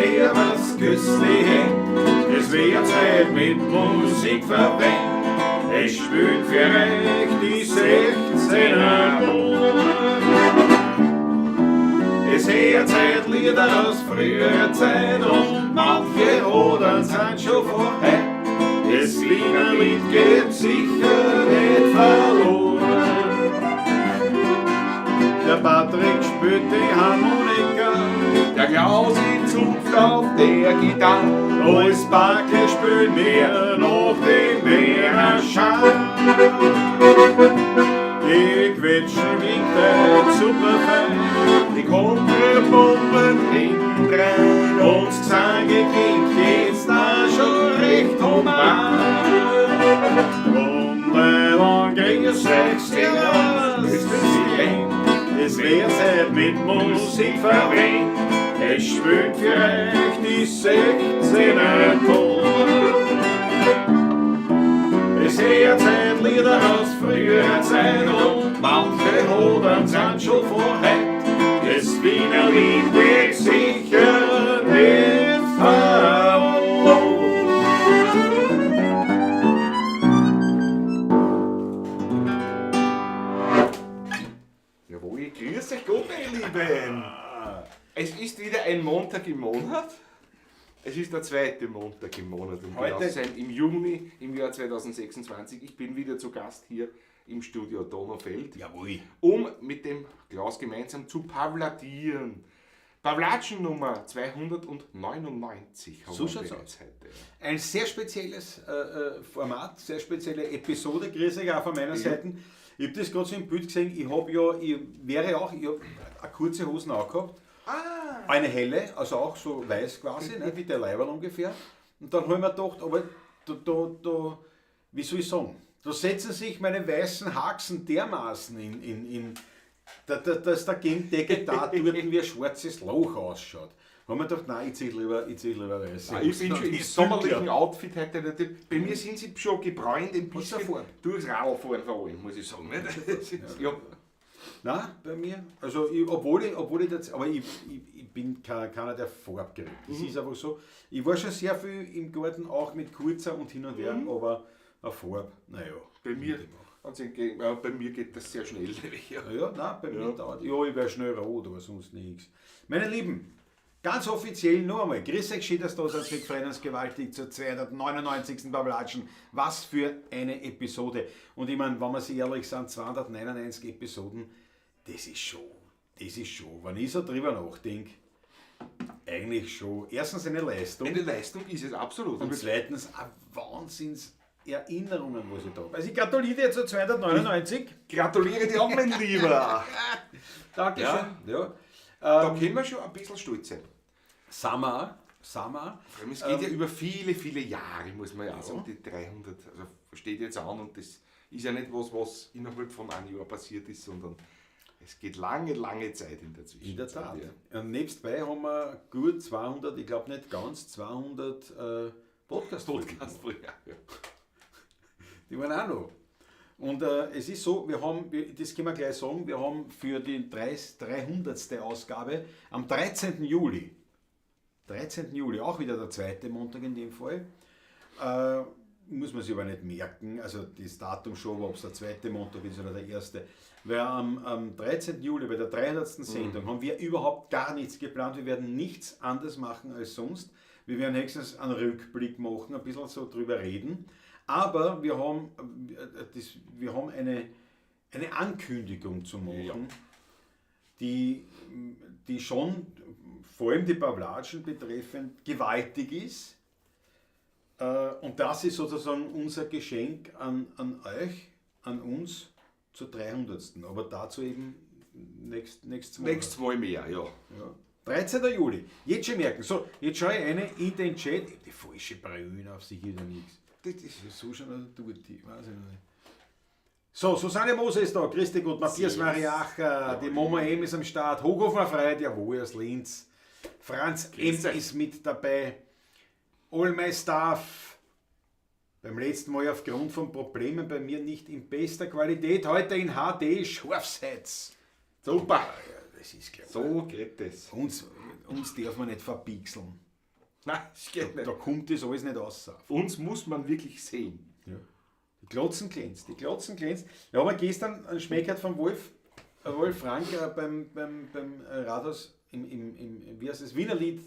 Servus, küss die Händ. Es wär Zeit mit Musik verwendet. Es spielt für euch die 16er Ton. Es hört Zeit Lieder aus früherer Zeit und manche Odern sind schon vorbei. Das Wiener Lied geht sicher nicht verloren. Der Patrick spielt die Harmonika, Der Klausi zupft auf der Gitarre. Als Backe spielt mir noch den Bärenschein. Die Quetschen winkt super fein, Die Kontrapumpen hintendrein. und das Gesange klingt jetzt da schon recht human. Und dann grüß euch, servus, grüß die Händ. Es wär Zeit mit Musik verwendet. Es spielt für euch die 16er Ton. Es hört Zeit Lieder aus früherer Zeit und manche Hodern sind schon vor heut. Das Wiener Lied geht sicher nicht verloren. Jawohl, grüß euch Gott, meine Lieben. Es ist wieder ein Montag im Monat. Es ist der zweite Montag im Monat, um Heute- genau zu sein, im Juni im Jahr 2026. Ich bin wieder zu Gast hier im Studio Donaufeld, Jawohl. um mit dem Klaus gemeinsam zu pavladieren. Pavlatschen Nummer 299 haben So wir schaut's bereits heute. Ein sehr spezielles Format, sehr spezielle Episode. Grüß euch auch von meiner Seite. Ich habe das gerade so im Bild gesehen. Ich habe ja, ich wäre auch, ich habe eine kurze Hosen auch gehabt. Ah. Eine helle, also auch so weiß quasi, ne, wie der Leiberl ungefähr. Und dann habe ich mir gedacht, aber da, wie soll ich sagen, da setzen sich meine weißen Haxen dermaßen in dass der Gegendecke da dort wie ein schwarzes Loch ausschaut. Haben wir gedacht, nein, ich zieh lieber weiße Ah, ich bin Hosen schon an. im sommerlichen Outfit heute. Natürlich. Bei mir sind sie schon gebräunt, ein Hast du bisschen eine Farbe? durchs Radlfahren vor allem, muss ich sagen. Ne? Das ist, ja. Nein, bei mir. Also, ich, obwohl ich das, aber ich bin keiner, der farbgerät. Das ist einfach so. Ich war schon sehr viel im Garten, auch mit kurzer und hin und her, aber eine Farbe, naja. Bei mir, ganz entgegen, bei mir geht das sehr schnell. Ja. Ja, nein, bei mir dauert. Ja, ich werde schnell rot, aber sonst nichts. Meine Lieben, ganz offiziell noch einmal. Grüß euch, schön, dass ihr da seid. Wir freuen uns gewaltig zur 299. Bablatschen. Was für eine Episode. Und ich meine, wenn wir sich ehrlich sind, 299 Episoden, das ist schon, wenn ich so drüber nachdenke, eigentlich schon erstens eine Leistung Eine Leistung ist es absolut. und zweitens eine Wahnsinns Erinnerungen, was ich da habe. Also ich gratuliere dir zur 299. Gratuliere dir auch, mein Lieber. Dankeschön. Ja. Da können wir schon ein bisschen stolz sein. Sammer, Sammer. Vor allem, es geht ja über viele, viele Jahre, muss man ja auch sagen. Die 300, also steht jetzt an und das ist ja nicht was, was innerhalb von einem Jahr passiert ist, sondern es geht lange, lange Zeit in der Zwischenzeit. In der Tat. Ja. Und nebenbei haben wir gut 200, ich glaube nicht ganz, 200 Podcast-Folgen. Podcast früher. Ja. Die waren auch noch. Und es ist so, wir haben, das können wir gleich sagen, wir haben für die 300. Ausgabe am 13. Juli, 13. Juli, auch wieder der zweite Montag in dem Fall, muss man sich aber nicht merken, also das Datum schon, ob es der zweite Montag ist oder der erste. Weil am 13. Juli bei der 300. Sendung haben wir überhaupt gar nichts geplant, wir werden nichts anders machen als sonst. Wir werden höchstens einen Rückblick machen, ein bisschen so drüber reden. Aber wir haben eine Ankündigung zu machen, die schon, vor allem die Pavlatschen betreffend, gewaltig ist. Und das ist sozusagen unser Geschenk an euch, an uns zur 300. Aber dazu eben nächstes Mal. Nächstes Mal mehr, ja. Ja. 13. Juli. Jetzt schon merken. So, jetzt schaue ich eine in den Chat. Ich hab die falsche Brille auf sich wieder nichts. Das ist so schon eine Tutti, weiß ich noch nicht. So, Susanne Moser ist da, grüß dich Gott, Matthias Servus. Mariacher, die Mama M ist am Start, Hochhofer Freit, jawohl, aus Linz, Franz Grüß M euch. ist mit dabei, All My Stuff, beim letzten Mal aufgrund von Problemen bei mir nicht in bester Qualität, heute in HD, Scharfseits. Super. Ja, das ist klar. So geht das. Uns darf man nicht verpixeln. Nein, es geht nicht. Da kommt das alles nicht raus. Uns muss man wirklich sehen. Ja. Die Glotzen glänzt, die Glotzen glänzt. Ja, aber gestern einen Schmeckert von Wolf, Wolf Frank beim Rathaus, im, wie heißt es, Wiener Lied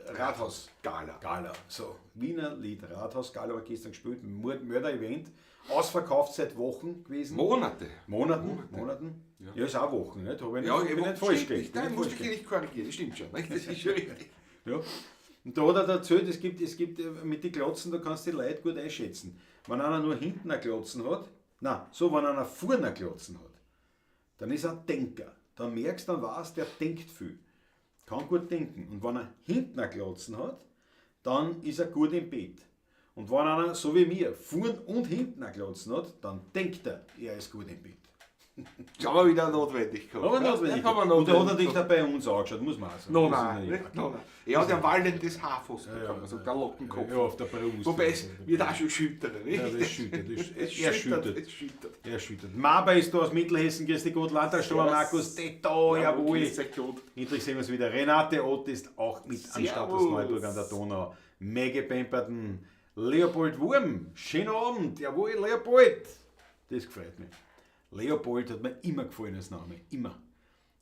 Rathaus. Gala. Gala. So, Wiener Lied Rathaus Gala war gestern gespielt, Mörder-Event. Ausverkauft seit Wochen gewesen. Monate. Monaten. Ja, ist auch Wochen, nicht? Hab ich nicht, Ja, bin nicht falsch stimmt gelegen. nicht. Nein, musst du dich nicht korrigieren, das stimmt schon. Nicht? Das ist schon richtig. Ja. Und da hat er erzählt, es gibt mit den Glotzen, da kannst du die Leute gut einschätzen. Wenn einer nur hinten eine Glotzen hat, nein, so, wenn einer vorne eine Glotzen hat, dann ist er ein Denker. Dann merkst du, dann weißt, der denkt viel. Kann gut denken. Und wenn er hinten eine Glotzen hat, dann ist er gut im Bett. Und wenn einer, so wie mir, vorn und hinten eine Glotzen hat, dann denkt er, er ist gut im Bett. Das haben wir wieder notwendig gehabt. Aber notwendig. Ja, haben wir und er hat notwendig natürlich gehabt. auch bei uns angeschaut, muss man auch sagen. No, Das ist nein, natürlich nicht? No, nein. Er hat ein wallendes Haar fast bekommen, also der Lockenkopf. Ja, auf der Brust. Wobei es wird auch schon schütterer, nicht? Ja, das schüttert. Das, Es er schüttert. Es schüttert. Er schüttert. Maba ist da aus Mittelhessen, grüß dich Gott, Landtagssteuer Markus Tetto, jawohl. Grüß euch Gott. Endlich sehen wir es wieder. Renate Ott ist auch mit am Start aus Servus. Neuburg an der Donau. Maggie Pemperton, Leopold Wurm, schönen Abend, jawohl, Leopold. Das gefreut mich. Leopold hat mir immer gefallen als Name, immer.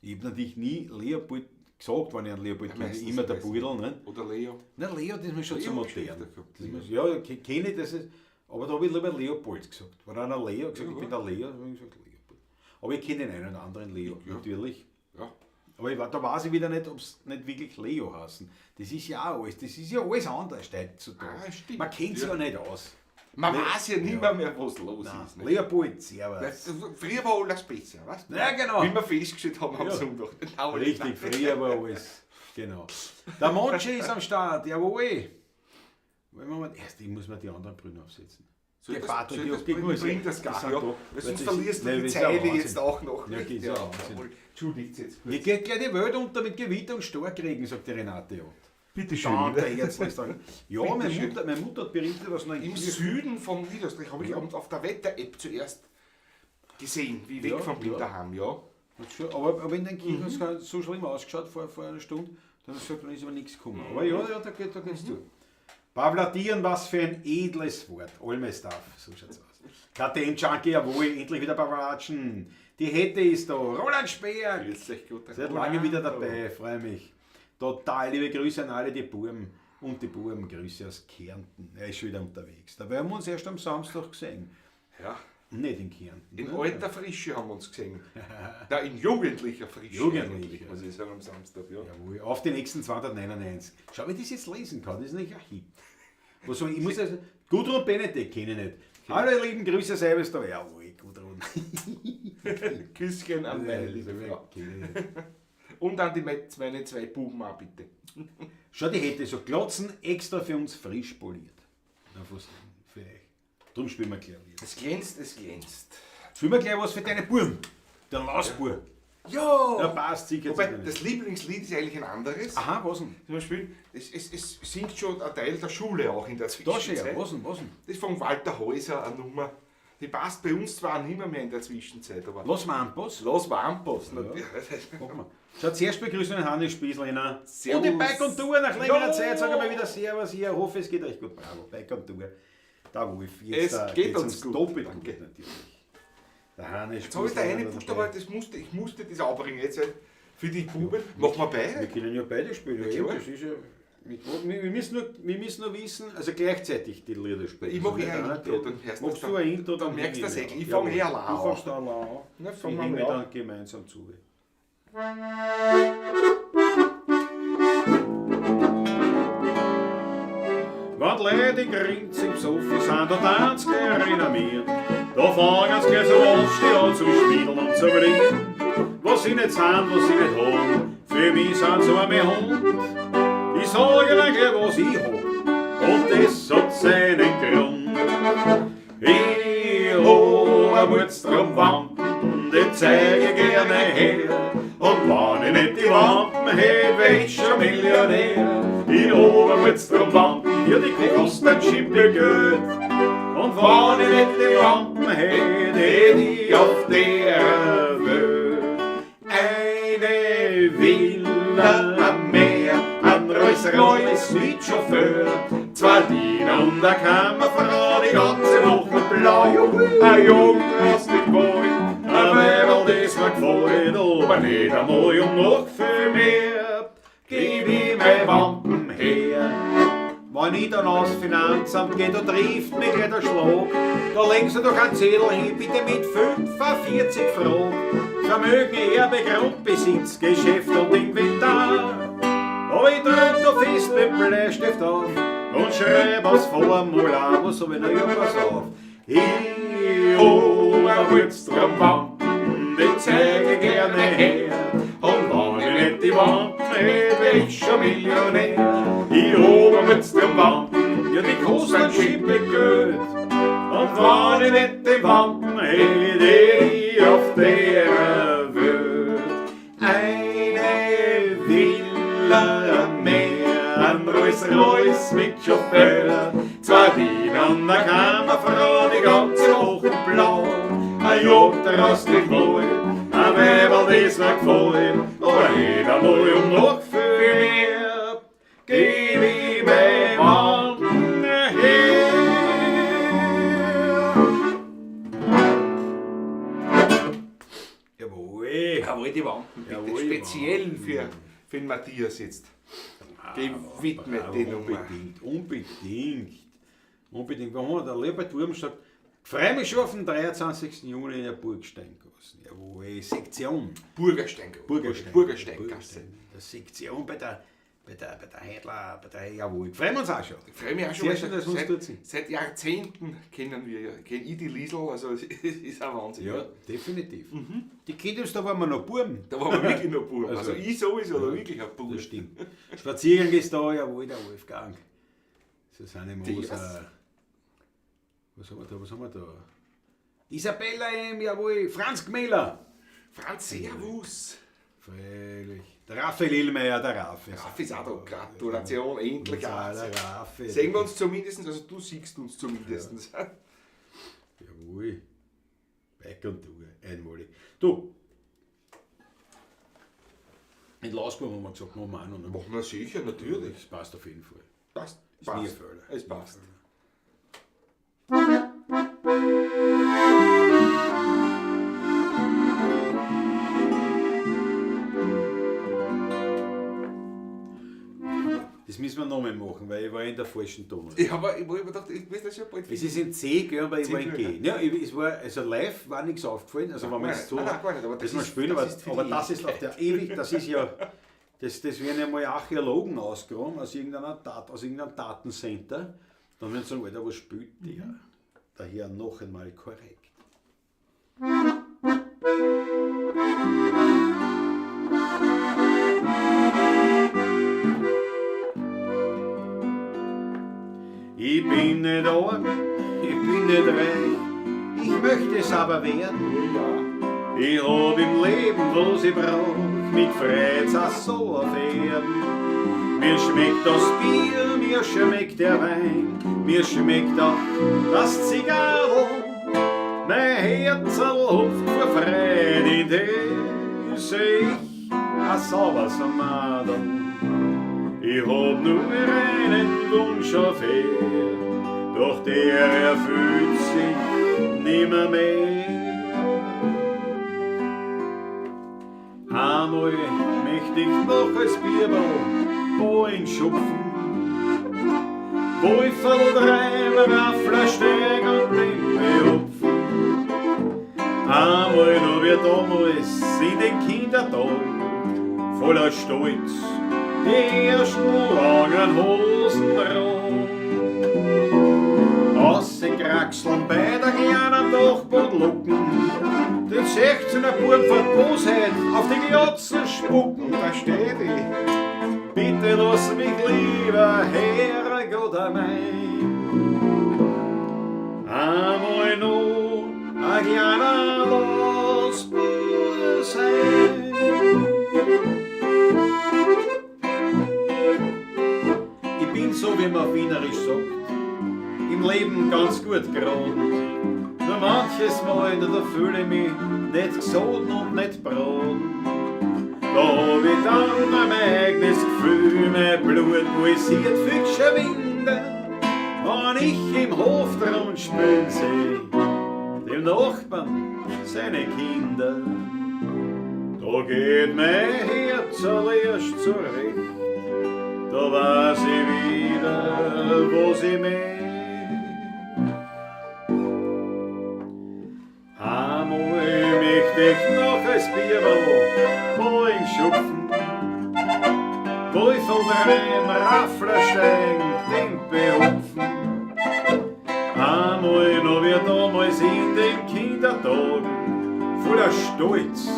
Ich habe natürlich nie Leopold gesagt, wenn ich an Leopold kenne, meistens immer der meistens. Budel, ne? Oder Leo. Na, Leo, das ist mir schon Leo zu hab ich schon modern. öfter gehabt, Das ist mir, ja, kenne ich, das ist, aber da habe ich lieber Leopold gesagt. Wenn einer Leo gesagt, Ja, ich bin der Leo, habe ich gesagt Leopold. Aber ich kenne den einen oder anderen Leo, Ja. natürlich. Ja. Aber da weiß ich wieder nicht, ob es nicht wirklich Leo heißen. Das ist ja auch alles, das ist ja alles anders heutzutage. Ah, stimmt. Man kennt sich Ja. ja nicht aus. Man weiß ja nicht mehr, was los ist. Nicht? Leopold, servus. Weißt du, früher war alles besser, weißt du? Ja, genau. Wie wir festgestellt haben am Ja. Sonntag. Genau. Richtig, früher war alles. Genau. Der Monchi ist am Start, jawohl. Erst, ich muss mir die anderen Brühen aufsetzen. Soll Der das, Patrick, soll das die bringen, muss- bringt das gar die sind ja. da. Weil Weil sonst das- verlierst du nein, die das ist ja Zeile Wahnsinn. jetzt auch noch. Ja, nicht? das ist ja Wahnsinn. jawohl. Entschuldigt jetzt. Mir geht gleich die Welt unter mit Gewitter und Starkregen, sagt die Renate Ott. Bitte schön. Danke, herzlich danke. Ja, Bitte meine schön. Mutter hat berichtet, was noch Im Süden von Niederösterreich habe ich auf der Wetter-App zuerst gesehen, wie ich Ja, weggefahren bin ja. daheim, ja. Aber in den Kirchen hat es so schlimm ausgeschaut vor einer Stunde, dann hat sie gesagt, dann ist aber nichts gekommen. Aber ja, ja, da geht's zu. Pavlatieren, was für ein edles Wort. Olmesdorf, so schaut's aus. KTM Junkie, jawohl, endlich wieder Pavlatschen. Die Hette ist da. Roland Speer, Grüß euch Gott. seit lange wieder dabei, freue mich. Total liebe Grüße an alle die Buben und die Buben, Grüße aus Kärnten. Er ist schon wieder unterwegs. Da werden wir uns erst am Samstag gesehen. Ja. Nicht in Kärnten. In ne? alter Frische haben wir uns gesehen. Da in jugendlicher Frische. Jugendlicher. eigentlich, muss ich sagen, am Samstag, ja. Jawohl, auf die nächsten 299. Schau, wie ich das jetzt lesen kann, das ist nicht ein Hit. Was soll ich, ich muss also, Gudrun Benedek kenne ich nicht. Hallo ihr lieben Grüße, servus da. Jawohl, Gudrun. Küsschen an meine liebe Frau. Kenn ich nicht. Und an die meine zwei Buben auch, bitte. Schau, die hätte so Glotzen extra für uns frisch poliert. Na, was für euch. Drum spielen wir gleich ein Lied. Es glänzt, es glänzt. Spielen wir gleich was für deine Buben. Der Lausbub. Ja! Der passt sicher. Wobei, zu dir. das Lieblingslied ist eigentlich ein anderes. Aha, was denn? Zum Beispiel, es singt schon ein Teil der Schule auch in der Da schon, ja. Zwischenzeit. Was denn, was denn? Das ist von Walter Häuser eine Nummer. Die passt bei uns zwar nicht mehr in der Zwischenzeit, aber Lass mal anpassen. Los Wampus. Ja. Mach mal. Schau, zuerst begrüßen wir den Hannes Spieslehner. Servus. Und die Bike und Tour nach längerer Ja. Zeit. Sagen wir wieder Servus hier. Hoffe, es geht euch gut. Bravo, Bike und Tour. Der Wolf. Jetzt, Es geht geht's uns uns gut. doppelt Danke. gut natürlich. Der Hannes Jetzt habe ich da eine Spieslehner Buchstabe, dabei. aber ich musste das anbringen. Jetzt für die Buben. Machen wir Wir beide. können ja beide spielen. Ja, klar. das ist ja, wir müssen nur wissen, also gleichzeitig die Lieder spielen. Ich mache Also eh ein nicht Intro, einer, dann hörst du machst das du ein Intro, dann merkst du das häng eh. ich Ich mich an. fang eh allein Du an. fängst allein an. Na, Ich fang mal hänge mich an. dann gemeinsam zu. Wenn die Leute in Grinzing besoffen sind, da tanzt gleich renommiert. Da fangen sie gleich so aufstehen an zu spiegeln und zu reden. Was sie nicht sind, was sie nicht haben, für mich sind sie einmal Hund. Ich sag ihnen gleich, was ich hab, und das hat seinen Grund. Ich hab ein Mordstrom-Wampen, den zeig ich gerne her. Und wenn ich nicht die Wampen hätt, wär ich schon Millionär. Ich hab ein Mordstrom-Wampen, ja, die kosten ein Schippe Geld. Und wenn ich nicht die Wampen hätt, hätt ich auf der Welt eine Villa am Meer, ein Rolls Rolls-Royce mit Chauffeur, zwei Diener und eine Kammerfrau, die ganze Woche blau. Ein Jung aus dem Wald, ein Weiberl, das mir gefällt, aber nicht einmal um noch viel mehr, geb ich mein Wampen her. Wenn ich dann aufs Finanzamt geh, da trifft mich gleich der Schlag. Da legen sie doch einen Zettel hin, bitte mit 45 Fragen. Vermögen, Erbe, Grundbesitz, Geschäft und Inventar. Aber ich drück da fest mit Bleistift auf und schreib aus Formular, was hab ich noch? Ja, pass auf. Ich hab ein Wurzelwampen, die zeig ich gerne her. Und wenn ich nicht die Wampen hätt, wär ich schon Millionär. Ich hab ein Wurzelwampen, ja, die kosten Schippe Geld. Und wenn ich nicht die Wampen hätt, hätt ich auf der Welt eine Villa mehr, ein Rolls-Royce mit Chauffeur, zwei Diener und eine Kammerfrau, die ganze Woche blau. Ein Jagd aus dem Wald, ein Weiberl, das mir gefällt, aber nicht einmal um noch viel mehr, geb ich mein Mann her. Jawohl. Jawohl, die Wampen, bitte. Jawohl, Speziell für den Matthias jetzt. Gewidmet die Nummer. Unbedingt, unbedingt. Unbedingt. Wir haben der Leopold Wurm sagt, freue mich schon auf den 23. Juni in der Burgsteingasse. Jawohl, Sektion. Burgersteingasse. Burgerstein. Burgersteingasse. Der Sektion bei der Heidler, bei der, jawohl. Freuen wir uns auch schon. Ich freue mich auch schon. Sehr schön, dass wir uns dort sind. Seit Jahrzehnten kennen wir ja, kenne ich die Liesl, also es ist ein Wahnsinn. Ja, definitiv. Die Kinder, da waren wir noch Buben. Da waren wir wirklich noch Buben. Also, Also, ich sowieso, da wirklich ein Bub. Das stimmt. Spazieren gehst da, jawohl, der Wolfgang. Susanne Moser. Was haben wir da, was haben wir da? Isabella M, jawohl, Franz Gmeller. Franz, servus. Freilich. Der Raphael Illmeier, der Raffi. Raffi ist auch da. Gratulation, endlich Ja, auch. der Raffi. Sehen wir uns zumindest, also du siehst uns zumindest. Ja. Jawohl. Bike und Tour, einmalig. Du, in Lausburg haben wir gesagt, machen wir auch noch. Ne? Machen wir sicher, natürlich. Das passt auf jeden Fall. Passt. Ist Passt. mir ein Fehler. Es passt. Das müssen wir nochmal machen, weil ich war in der falschen Tonart. Ich habe mir gedacht, ich weiß das schon bald. Es ist in C, gell, aber ich war in C, G. Ja, es war, also live war nichts aufgefallen, also wenn wir jetzt so, Nein, nein, gar nicht, aber das das wir ist- spielen, das aber ist für aber die das ist auf der ewig, das ist ja, das werden ja mal Archäologen ausgegraben aus irgendeiner Dat, aus irgendeinem Datencenter. Dann werden sie sagen, Alter, was spielt der? Daher noch einmal korrekt. Ich bin nicht arm, ich bin nicht reich, ich möchte es aber werden. Ich hab im Leben, was ich brauch, mich freut's auch so auf Erden. Mir schmeckt das Bier, mir schmeckt der Wein, mir schmeckt auch das Zigarro. Mein Herzl hupft vor Freude, in dem seh ich ein sauberes Madel. Ich hab nur einen Wunsch auf Erd, doch der erfüllt sich nimmer mehr. Einmal möcht ich noch als Bierball Boing schupfen, Wolferl dreimal auf Steig und den behupfen. Einmal noch wie damals in den Kindertagen, voller Stolz die ersten langen Hosen tragen. Ausgekraxeln bei der kleinen Dachbodenlucken, den 16er Buben vor Bosheit auf die Glotzen spucken. Da steht ich. Bitte lass mich lieber, Herrgott mein. Einmal noch ein kleiner Losbub sein. Ich bin so, wie man auf Wienerisch sagt, im Leben ganz gut geraten. Nur manches Mal, da fühle ich mich nicht gesoden und nicht braten. Da hab ich dann mein eigenes Gefühl fühl mein Blut pulsiert viel geschwinder, wenn ich im Hof drum spielen seh, dem Nachbarn seine Kinder. Da geht mein Herz erst zurecht, da weiß ich wieder, was ich möcht. Einmal möcht ich noch als Bierl wo im Schupfen, wo ich von dem Rafflerstein den behupfen. Einmal noch wie damals in den Kindertagen, voller Stolz,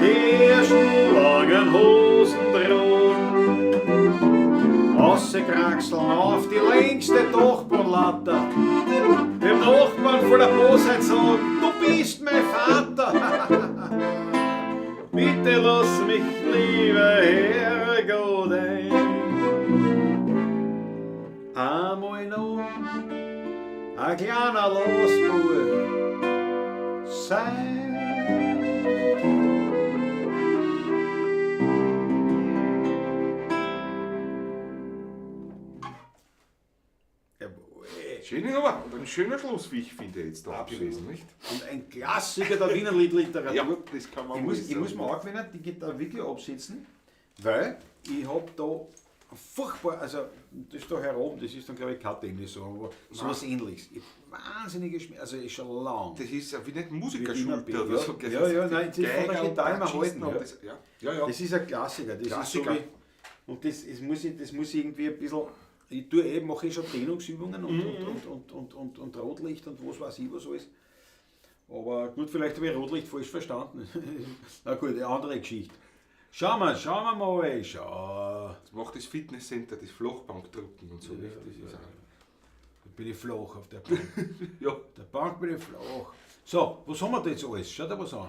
die ersten langen Hosen tragen. Aussekraxeln auf die längste Dachbodenlatte, dem Nachbarn voller Bosheit sagen, du bist mein Vater. Bitte lass mich, lieber Herrgott, ein. Einmal noch ein kleiner Losbub sein. Jawohl. Schöne Nummer und ein schöner Schluss, wie ich finde, jetzt da Absolut. gewesen, nicht? Und ein Klassiker der Wiener Liedliteratur. Ja, das kann man Ich wohl muss, ich sagen. muss mir angewöhnen, die Gitarre wirklich absetzen, weil ich hab da furchtbar, also das da herum, das ist dann glaube ich kein Tennis, so, aber sowas ähnliches. Ich hab wahnsinnige Schmerzen, also ist schon lang. Das ist ja wie nicht Wie Musikerschulter Wiener oder so. Ja, ja, ja, nein, das ist von der Geiger und Gitarre immer Batschisten halten, und ja. das, ja. Ja, ja. Das ist ein Klassiker. Das Klassiker. Ist so wie, und das, das, muss ich, das muss ich irgendwie ein bisschen. Ich tue eh, mache eh schon Dehnungsübungen und Rotlicht und was weiß ich was alles. Aber gut, vielleicht habe ich Rotlicht falsch verstanden. Na gut, eine andere Geschichte. Schauen wir mal. Schau. Das macht das Fitnesscenter, das Flachbankdrücken und so. nicht? Das ist auch, Da bin ich flach auf der Bank. ja. Der Bank bin ich flach. So, was haben wir da jetzt alles? Schau dir was an.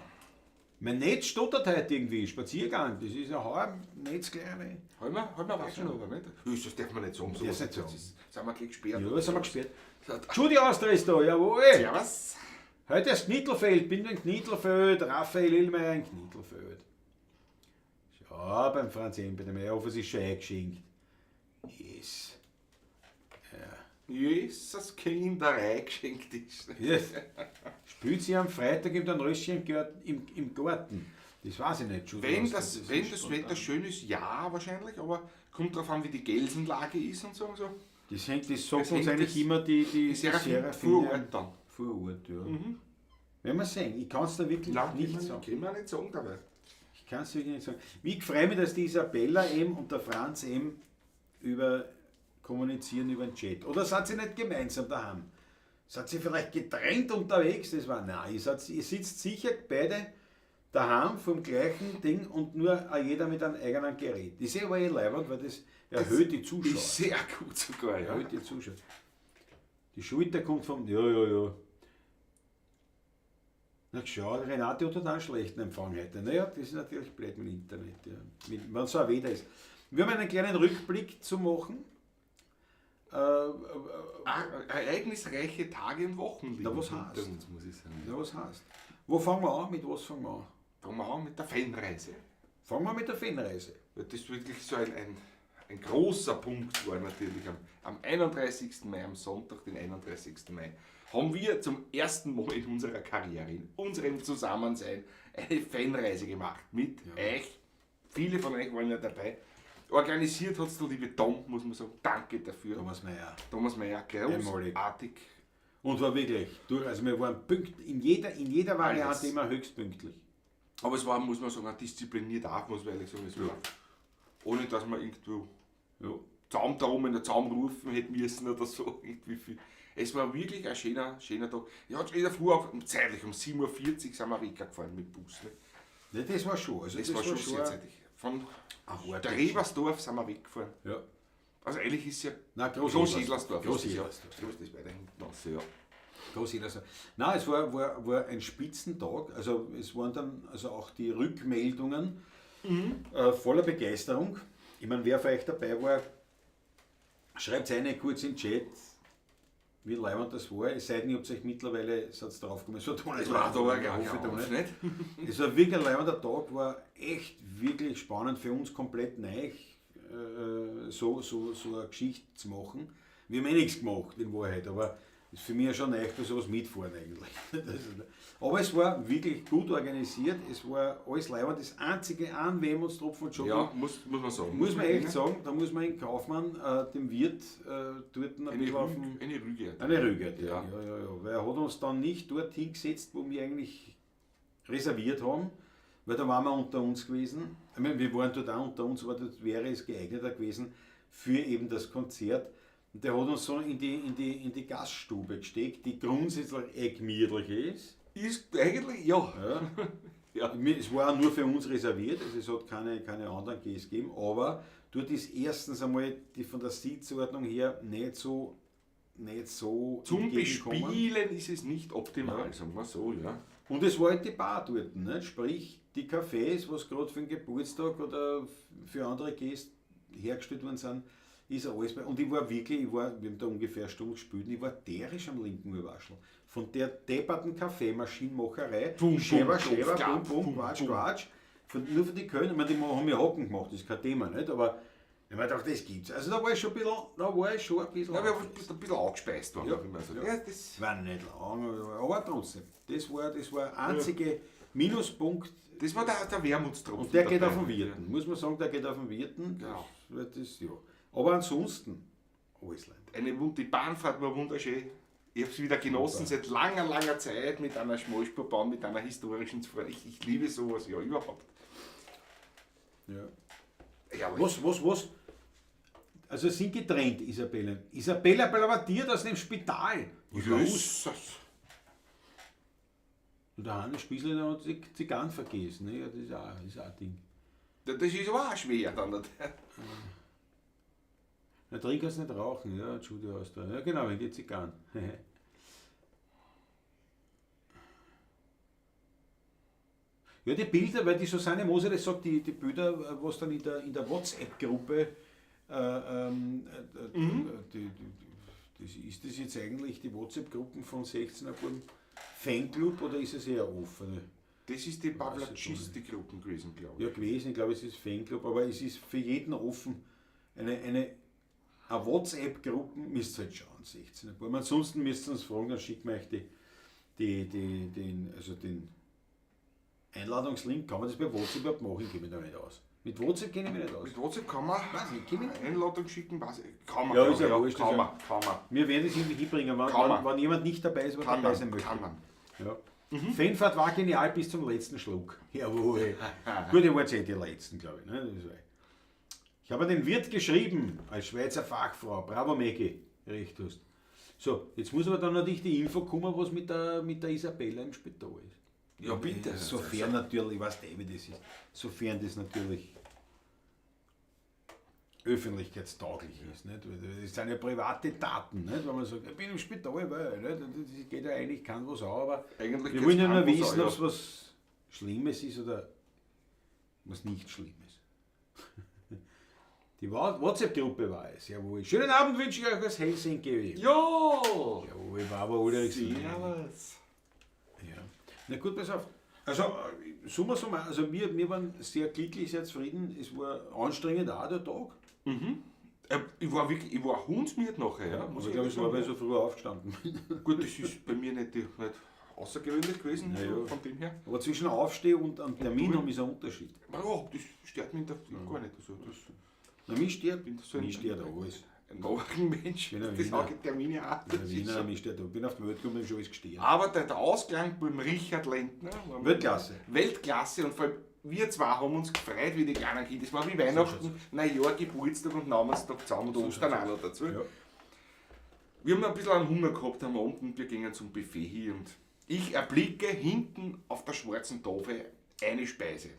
Mein Netz stottert heute irgendwie. Spaziergang, das ist ja heuer Netz gleich. Haben wir was schon, aber nicht? Das darf man nicht sagen. Das nicht sagen. Das ist, sind wir gleich gesperrt. Ja, sind wir gesperrt. So, Judy Austria ist da, jawohl. Servus. Heute ist Knittelfeld, bin in Knittelfeld, Raphael Illmeyer in Knittelfeld. Schau, beim Franz M. bei dem ich hoffe, es ist schon eingeschenkt. Yes. Jesus Kinderei geschenkt ist. Yes. Spielt sie am Freitag im Dornröschen im Garten? Das weiß ich nicht, Judy Wenn Austria, das, ist wenn das spontan. Wetter schön ist, ja, wahrscheinlich, aber kommt drauf an, wie die Gelsenlage ist und so. Und so. Das, hängt, das sagt Das uns hängt eigentlich das- immer die Die Serafin Serafine vor Ort dann. Vor Ort, ja. Werden wir sehen. Ich kann es da wirklich Nein, nicht kann sagen. man nicht sagen dabei. Ich kann es wirklich nicht sagen. Wie freue mich, dass die Isabella eben und der Franz eben über kommunizieren über den Chat. Oder seid ihr nicht gemeinsam daheim? Seid ihr vielleicht getrennt unterwegs? Das war, nein, ihr sitzt sicher beide daheim vom gleichen Ding und nur jeder mit einem eigenen Gerät. Das ist aber eh leibend, weil das erhöht die Zuschauer. Ist sehr gut sogar, ja. Erhöht die Zuschauer. Die Schulter kommt vom, ja, ja, ja. Na schau, Renate hat einen schlechten Empfang heute. Naja, das ist natürlich blöd mit dem Internet, ja. Wenn so ein Wetter ist. Wir haben einen kleinen Rückblick zu machen. Ereignisreiche Tage und Wochen liegen Na, was hinter heißt? uns, muss ich sagen. Ja, was heißt? Wo fangen wir an? Mit was fangen wir an? Fangen wir an mit der Fanreise. Fangen wir mit der Fanreise. Weil das wirklich so ein großer Punkt war natürlich. Am 31. Mai, am Sonntag, den 31. Mai, haben wir zum ersten Mal in unserer Karriere, in unserem Zusammensein, eine Fanreise gemacht. Mit euch. Viele von euch waren ja dabei. Organisiert hat's der liebe Tom, muss man sagen. Danke dafür. Thomas Mayer. Thomas Mayer, Einmalig. großartig. Und war wirklich durch, also wir waren in jeder Variante Alles. immer höchst pünktlich. Aber es war, muss man sagen, auch diszipliniert auch, muss man ehrlich sagen. Es war, ohne dass man irgendwo zusammentrommeln oder zusammenrufen hätte müssen oder so. Irgendwie viel. Es war wirklich ein schöner, schöner Tag. Ich hatte schon in der Früh auf, zeitlich um 7:40 Uhr sind wir weggefahren mit Bus. Ne? Ja, das war schon. Also Das, war schon sehr zeitig. Von Ach, der Rebersdorf sind wir weggefahren. Ja. Also eigentlich ist ja Nein, Groß-Jedlersdorf. Groß-Jedlersdorf. Ja. Das ist weiter hinten raus, ja. Groß-Jedlersdorf. Nein, es war ein Spitzentag. Also es waren dann also auch die Rückmeldungen voller Begeisterung. Ich meine, wer von euch dabei war, schreibt eine kurz in den Chat, wie leibend das war. Es sei denn, ihr habt euch mittlerweile, seid drauf gekommen, es war da nicht. Es war da ich gar hoffe da nicht. nicht. Es war wirklich ein leibender Tag, war echt wirklich spannend für uns, komplett neu. so eine Geschichte zu machen. Wir haben eh nichts gemacht in Wahrheit, aber ist für mich ja schon leicht, bei sowas mitfahren eigentlich. Aber es war wirklich gut organisiert, es war alles leibend. Das einzige an Wermutstropfen, ja, muss man sagen. Muss man echt sagen, da muss man den Kaufmann, dem Wirt, dort ein bisschen auf dem... Eine Rüge. Eine Rüge, ja. Ja. Weil er hat uns dann nicht dort hingesetzt, wo wir eigentlich reserviert haben, weil da waren wir unter uns gewesen. Ich meine, wir waren dort auch unter uns, aber dort wäre es geeigneter gewesen für eben das Konzert. Und der hat uns so in die Gaststube gesteckt, die grundsätzlich eh gemütlich ist. Ist eigentlich, ja. Ja. Es war auch nur für uns reserviert, also es hat keine anderen Gäste gegeben, aber dort ist erstens einmal die von der Sitzordnung her nicht so zum Bespielen ist es nicht optimal, ja. Sagen wir so, ja. Und es war halt die Bar dort, nicht? Sprich die Cafés, was gerade für den Geburtstag oder für andere Gäste hergestellt worden sind, ist alles bei. Und ich war wirklich, wir haben da ungefähr eine Stunde gespielt und ich war tierisch am linken Überwaschel. Von der depperten Kaffeemaschinenmacherei, Schäber, Schäber, bum, bum, Quatsch, Quatsch. Nur für die Kölner, ich meine, die haben mir Hocken gemacht, das ist kein Thema, nicht? Aber ich habe mir gedacht, das gibt's. Also da war ich schon ein bisschen. Ja, wir haben ein bisschen angespeist worden. Ja, ja. Ja, das war nicht lang, aber trotzdem. Das war der einzige Minuspunkt. Das war der Wermutstropfen. Und der geht auf den Wirten, muss man sagen, der geht auf den Wirten. Ja. Das, ja. Aber ansonsten, alles Land. Die Bahnfahrt war wunderschön. Ich habe es wieder genossen seit langer, langer Zeit mit einer Schmalspurbahn, mit einer historischen zu fahren. Ich liebe sowas, ja, überhaupt. Ja. Was? Also sind getrennt, Isabella. Isabella Blavatiert aus dem Spital. Jesus. Und der Hannes Spießler hat die Zigarren vergessen. Ne? Ja, das ist auch ein Ding. Das ist aber auch schwer dann. Na, trinken kannst nicht rauchen, ja, Judy aus da. Ja, genau, wenn die Zigarren. Ja, die Bilder, weil die Susanne Moser das sagt, die Bilder, was dann in der WhatsApp-Gruppe, ist das jetzt eigentlich die WhatsApp-Gruppen von 16er Buben Fanclub oder ist es eher offene? Das ist die Pavlacisti-Gruppen gewesen, glaube ich. Ja, gewesen, ich glaube, es ist Fanclub, aber es ist für jeden offen. Eine WhatsApp-Gruppe müsst ihr halt schauen, 16er Buben. Ansonsten müsst ihr uns fragen, dann schicken wir euch den Einladungslink. Kann man das bei WhatsApp überhaupt machen? Ich kenne mich da nicht aus. Mit WhatsApp kenne ich mich nicht aus. Mit WhatsApp kann man weiß nicht, kenn mich nicht. Einladung schicken, weiß ich. Kann man. Ja, ist ja wurscht. Kann man. Wir werden es irgendwie hinbringen, wenn jemand nicht dabei ist, aber dabei sein möchte. Kann man. Ja. Mhm. Fanfahrt war genial bis zum letzten Schluck. Jawohl. Gut, ihr wart eh die Letzten, glaube ich. Ne? Ich habe den Wirt geschrieben, als Schweizer Fachfrau. Bravo, Maggie. Recht hast. So, jetzt muss aber dann natürlich die Info kommen, was mit der Isabella im Spital ist. Ja, bitte. Sofern natürlich, ich weiß nicht, wie das ist, sofern das natürlich öffentlichkeitstauglich ist. Nicht? Das sind ja private Daten, nicht? Wenn man sagt, ich bin im Spital, weil, nicht? Das geht ja eigentlich kein was an, aber eigentlich wir wollen ja nur wissen, ob es was Schlimmes ist oder was nicht Schlimmes. Die WhatsApp-Gruppe war es, jawohl. Schönen Abend wünsche ich euch aus Helsinki. Ja! Jawohl, war aber Ulrich. Servus. Ja. Na gut, pass auf. Also, summa summarum, also wir waren sehr glücklich, sehr zufrieden. Es war anstrengend auch, der Tag. Mhm. Ich war hundsmüde nachher. Ja. Muss ich glaube, es war, weil ich so früh aufgestanden bin. Gut, das ist bei mir nicht außergewöhnlich gewesen, ja. Von dem her. Aber zwischen Aufstehen und am Termin haben ist ein Unterschied. Ja, das stört mich gar nicht. Also, das Na, mich stört alles. Ein Morgenmensch, das auch Termine auch. Wiener, mich stört, ich bin auf die Welt gekommen und schon alles gestört. Aber der Ausklang beim Richard Lentner war Weltklasse. Weltklasse und vor allem wir zwei haben uns gefreut wie die kleinen Kinder. Das war wie Weihnachten, Neujahr, Geburtstag und Namenstag zusammen und Ostern auch noch dazu. Ja. Wir haben ein bisschen einen Hunger gehabt am Abend und wir gingen zum Buffet hin und ich erblicke hinten auf der schwarzen Tafel eine Speise,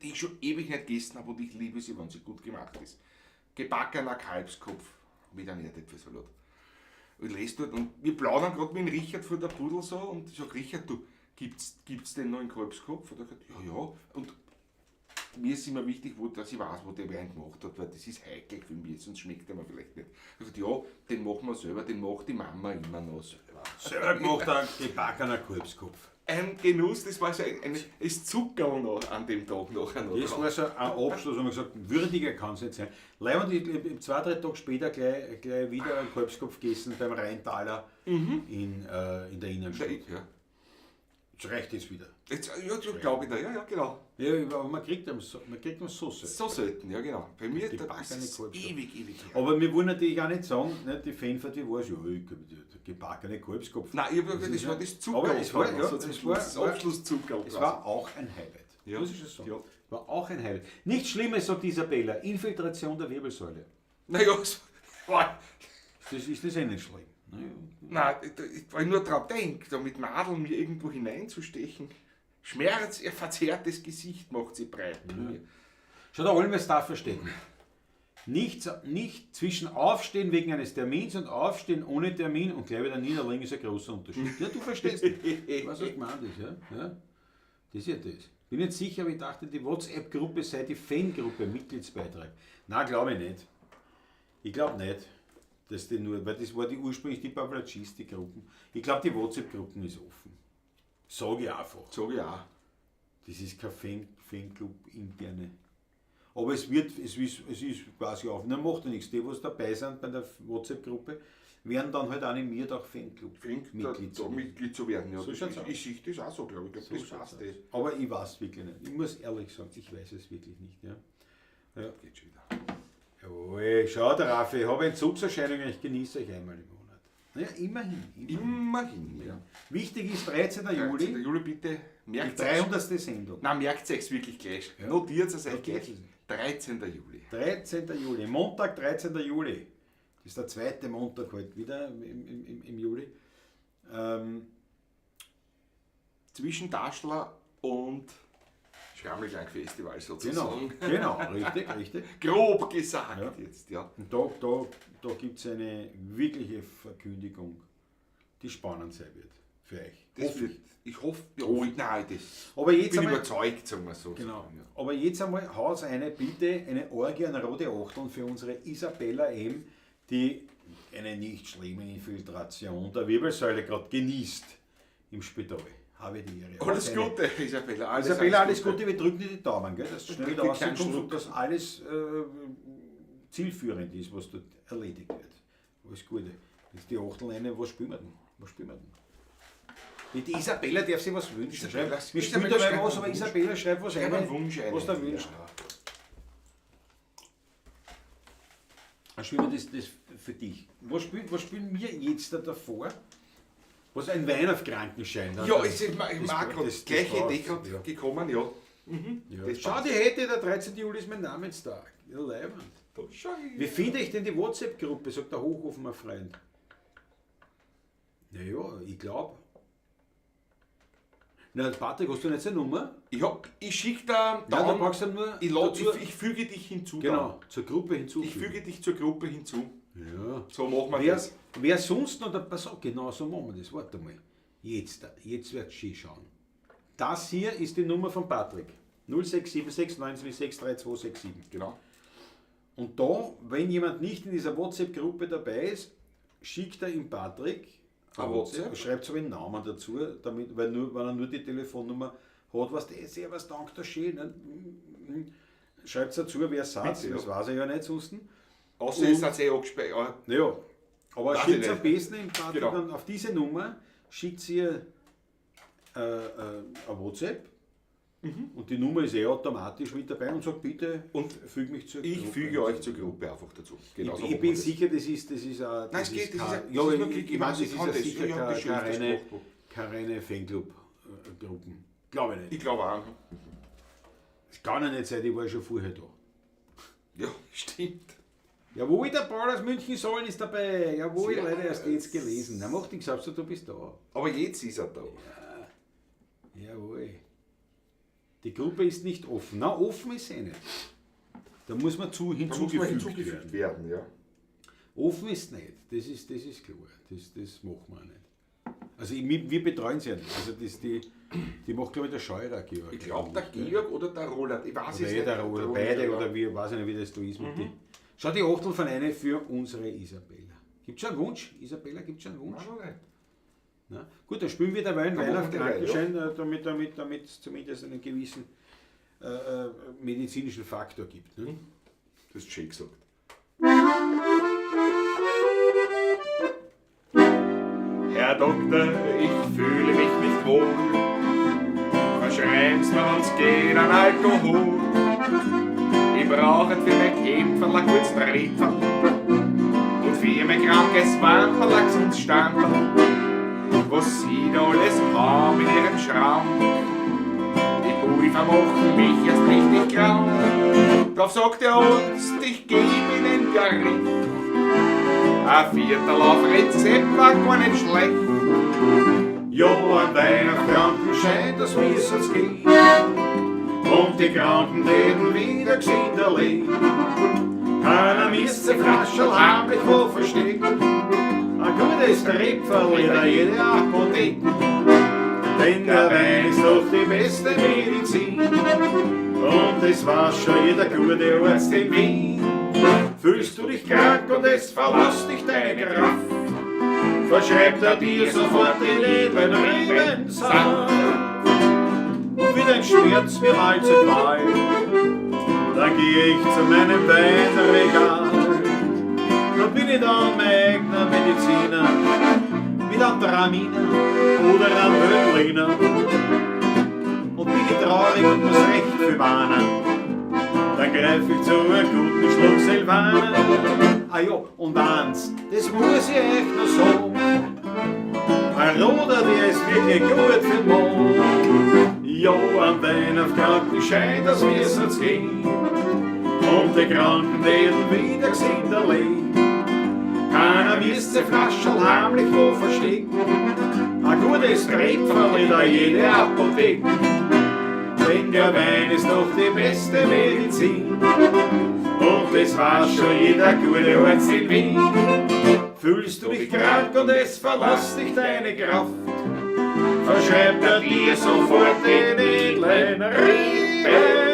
die ich schon ewig nicht gegessen habe und ich liebe sie, wenn sie gut gemacht ist. Gebackener Kalbskopf mit einem Erdäpfelsalat. Und ich lese dort und wir plaudern gerade mit dem Richard vor der Pudel so und ich sage, Richard, du, gibt's denn noch einen Kalbskopf? Und er sagt, ja, ja. Und mir ist immer wichtig, dass ich weiß, wo der wer einen gemacht hat, weil das ist heikel für mich, sonst schmeckt er mir vielleicht nicht. Er sagt, ja, den machen wir selber, den macht die Mama immer noch selber. Selber gemacht, ein gebackener Kalbskopf. ein Genuss, das war so ein das Zuckerl noch an dem Tag nachher noch Das drauf. war so ein Abschluss, wo man gesagt hat, würdiger kann es nicht sein. Leibend, ich hab 2-3 Tage später gleich wieder einen Kalbskopf gegessen beim Rheintaler in der Innenstadt. Ja. Jetzt reicht es wieder. Jetzt, ja, glaube ich da, ja, genau. Ja, aber man kriegt am so selten. So selten, ja genau. Bei mir Die da gebackene ist es Kalbskopf. ewig, ewig her. Aber wir wollen natürlich auch nicht sagen, ne, die Fanfahrt, wie war es? Ja, gebackene Kalbskopf. Nein, ich hab gesagt, das war das Zuckerl. Aber es war, ja, so zum es Schluss, war, das Abschlusszuckerl. Es war auch ein Highlight. Ja. Muss ich schon sagen. Ja. War auch ein Highlight. Nichts Schlimmes, sagt Isabella. Infiltration der Wirbelsäule. Naja, es war, Das ist das eh nicht schlimm. Naja. nein, weil ich nur dran denke, da mit Nadeln mir irgendwo hineinzustechen. Schmerz, ihr verzerrtes Gesicht macht sie breit. Ja. Schau, der Olmes darf verstehen. Nicht zwischen Aufstehen wegen eines Termins und Aufstehen ohne Termin und gleich wieder niederlegen ist ein großer Unterschied. Ja, du verstehst nicht. Was das gemeint ist, ja? Ja? Das ist ja das. Bin nicht sicher, aber ich dachte, die WhatsApp-Gruppe sei die Fangruppe, Mitgliedsbeitrag. Nein, glaube ich nicht. Ich glaube nicht, dass die nur, weil das war die ursprünglich die Pavlatschis, die Gruppen. Ich glaube, die WhatsApp-Gruppen ist offen. Sag ich einfach. Sag ich auch. Das ist kein Fanclub interne. Aber es ist quasi offen. Dann macht ja nichts. Die, was dabei sind bei der WhatsApp-Gruppe, werden dann halt animiert, auch Fanclub-Mitglied zu werden. Mitglied zu werden. Ja. So schaut's aus. Ich sehe das auch so, glaube ich. Ich glaub, So das schaut's passt aus. eh. Aber ich weiß es wirklich nicht. Ich muss ehrlich sagen, ich weiß es wirklich nicht. Ja. Ja. Geht schon wieder. Jawohl, schau der Raffi, ich habe Entzugserscheinungen, ich genieße euch einmal im Monat. Naja, immerhin. Immerhin, ja. Wichtig ist 13. 13. Juli, Juli, bitte. die Merkt euch. 300. Sendung. Nein, merkt euch wirklich gleich. Ja. Notiert es euch Notiert gleich. es. 13. Juli. 13. Juli, Montag, 13. Juli. Das ist der zweite Montag heute wieder im Juli. Zwischen Daschler und Schrammelklang Festival sozusagen. Genau, richtig, richtig. Grob gesagt Ja. jetzt, ja. Und da gibt es eine wirkliche Verkündigung, die spannend sein wird für euch. Das Hoffe wird, ich hoffe, oh, nein, das Aber jetzt bin einmal, überzeugt, sagen wir so. genau. Ja. Aber jetzt einmal haus eine, bitte, eine Orgie an rote Achteln für unsere Isabella M., die eine nicht schlimme Infiltration der Wirbelsäule gerade genießt im Spital. Habe die Ehre. Alles Gute, Isabella. Alles, Isabella, alles Gute. Wir drücken dir die Daumen, gell, dass du schnell wieder Drück dir keinen rauskommst und Schluck. dass alles zielführend ist, was dort erledigt wird. Alles Gute. Jetzt die Achtel eine, was spielen wir denn? Was spielen wir denn? Die Isabella darf sich was wünschen. Isabella, wir spielen Isabella dabei schreibt was, aber einen Wunsch. Isabella schreibt was Schreib rein, einen Wunsch ein. was da wünscht. Ja. Dann spielen wir das für dich. Was spielen wir jetzt da davor? Was ein Wein auf Krankenschein. Ja, es ist, ich mag gerade das gleiche braucht's, Idee gerade ja. gekommen, ja. Mhm. Ja. Das Schau, passt. die hätte, der 13. Juli ist mein Namenstag. Ja, leiwand. Da schau ich. Wie finde ich denn die WhatsApp-Gruppe, sagt der Hochofener Freund. Naja, ich glaube. Na, Patrick, hast du nicht seine Nummer? Ich schicke da, Nein, da brauchst du nur ich, dazu, ich füge dich hinzu. genau, zur Gruppe Dann. hinzufügen. Ich füge dich zur Gruppe hinzu. Ja. So machen wir das. Wer sonst noch, pass auf, genau so machen wir das. Warte mal. Jetzt wird es schön schauen. Das hier ist die Nummer von Patrick. 0676 976 3267. Genau. Und da, wenn jemand nicht in dieser WhatsApp-Gruppe dabei ist, schickt er ihm Patrick Ein WhatsApp. schreibt so einen Namen dazu, damit, weil nur, wenn er nur die Telefonnummer hat, was der servus, danke, das schön. Ne? Schreibt dazu, wer sagt, Bitte, ja. das weiß er ja nicht sonst. Außer ihr seid eh angespeichert. Naja, aber Weiß ich schickt am nicht. besten im Patrick Genau. dann auf diese Nummer, schickt ihr ein WhatsApp und die Nummer ist eh automatisch mit dabei und sagt bitte, Und füge mich zur Ich Gruppe füge euch zur Gruppe einfach dazu. Genau so ich machen bin wir das. sicher, das ist ein. Nein, es geht, das ist ja, das ist nur ich, Klick, ich meine, ich das ist kann ja das. sicher Ich hab das schon öfters gemacht. keine reine Fanclub-Gruppen. Glaube ich nicht. Ich glaube auch. Das kann ja nicht sein, die war schon vorher da. Ja, stimmt. Jawohl, der Paul aus München Sollen ist dabei. Jawohl, Sehr leider erst jetzt gelesen. Na, macht nichts, Hauptsache du bist da. Aber jetzt ist er da. Jawohl. Die Gruppe ist nicht offen. Na, offen ist sie nicht. Da muss man Da muss man hinzugefügt, hinzugefügt werden. werden, ja. Offen ist nicht. Das ist klar. Das machen wir auch nicht. Also wir betreuen sie ja nicht. Also das, die macht, glaube ich, der Scheurer, Georg. Ich glaube, der Georg oder der Roland. Ich weiß Oder es eh nicht. der Roland, beide, oder wie, weiß ich nicht, wie das da ist mit die. Schau, die Achtel von eine für unsere Isabella. Gibt schon einen Wunsch? Isabella, gibt schon einen Wunsch? Nein, noch nicht. Na, gut, dann spielen wir derweil Dann Wein auf machen wir derweil, Krankenschein, damit es zumindest einen gewissen medizinischen Faktor gibt. Ne? Das ist schön gesagt. Herr Doktor, ich fühle mich nicht wohl. Verschreiben's mir, wenn's geht, an Alkohol. Ich brauche für mein Kämpferl ein gutes Tripferl und für mein krankes Wamperl ein gesundes Stamperl. Was Sie da alles haben in Ihrem Schrank, die Pulver machen mich erst richtig krank. Drauf sagt der Arzt, ich geb Ihnen Gericht. Ein Viertel auf Rezept war gar nicht schlecht. Ja, ein Wein auf Krankenschein, das müssen's gehen. Und die Kranken werden wieder gesünder leben. Keiner misst sich Flascherl heimlich wo verstecken. Ein gutes Tripferl in der jede Apotheke. Denn der Wein ist doch die beste Medizin. Und das weiß schon jeder gute Arzt in Wien. Fühlst du dich krank und es verlässt dich deine Kraft, verschreibt er dir sofort den edlen Rebensaft. Und wie dein Schmerz mir allzu qual, dann geh ich zu meinem Weinregal. Da bin ich dann mein eigener Mediziner, mit einem Traminer oder einem Veltliner. Und bin ich traurig und muss recht viel warnen, dann greif ich zu einem guten Schluck Silvaner. Ah ja, und eins, das muss ich echt noch sagen, ein Roder, der ist wirklich gut für den Mond. Ja, ein Wein auf Krankenschein, das müssen's gehen. Und die Kranken werden wieder gesünder leben. Keiner müsst sich Flascherl heimlich wo verstecken. Ein gutes Tripferl in der jede Apotheke. Denn der Wein ist doch die beste Medizin. Und das weiß schon jeder gute Arzt in Wien. Fühlst du dich krank und es verlässt dich deine Kraft, verschreibt er dir sofort den edlen Rebensaft.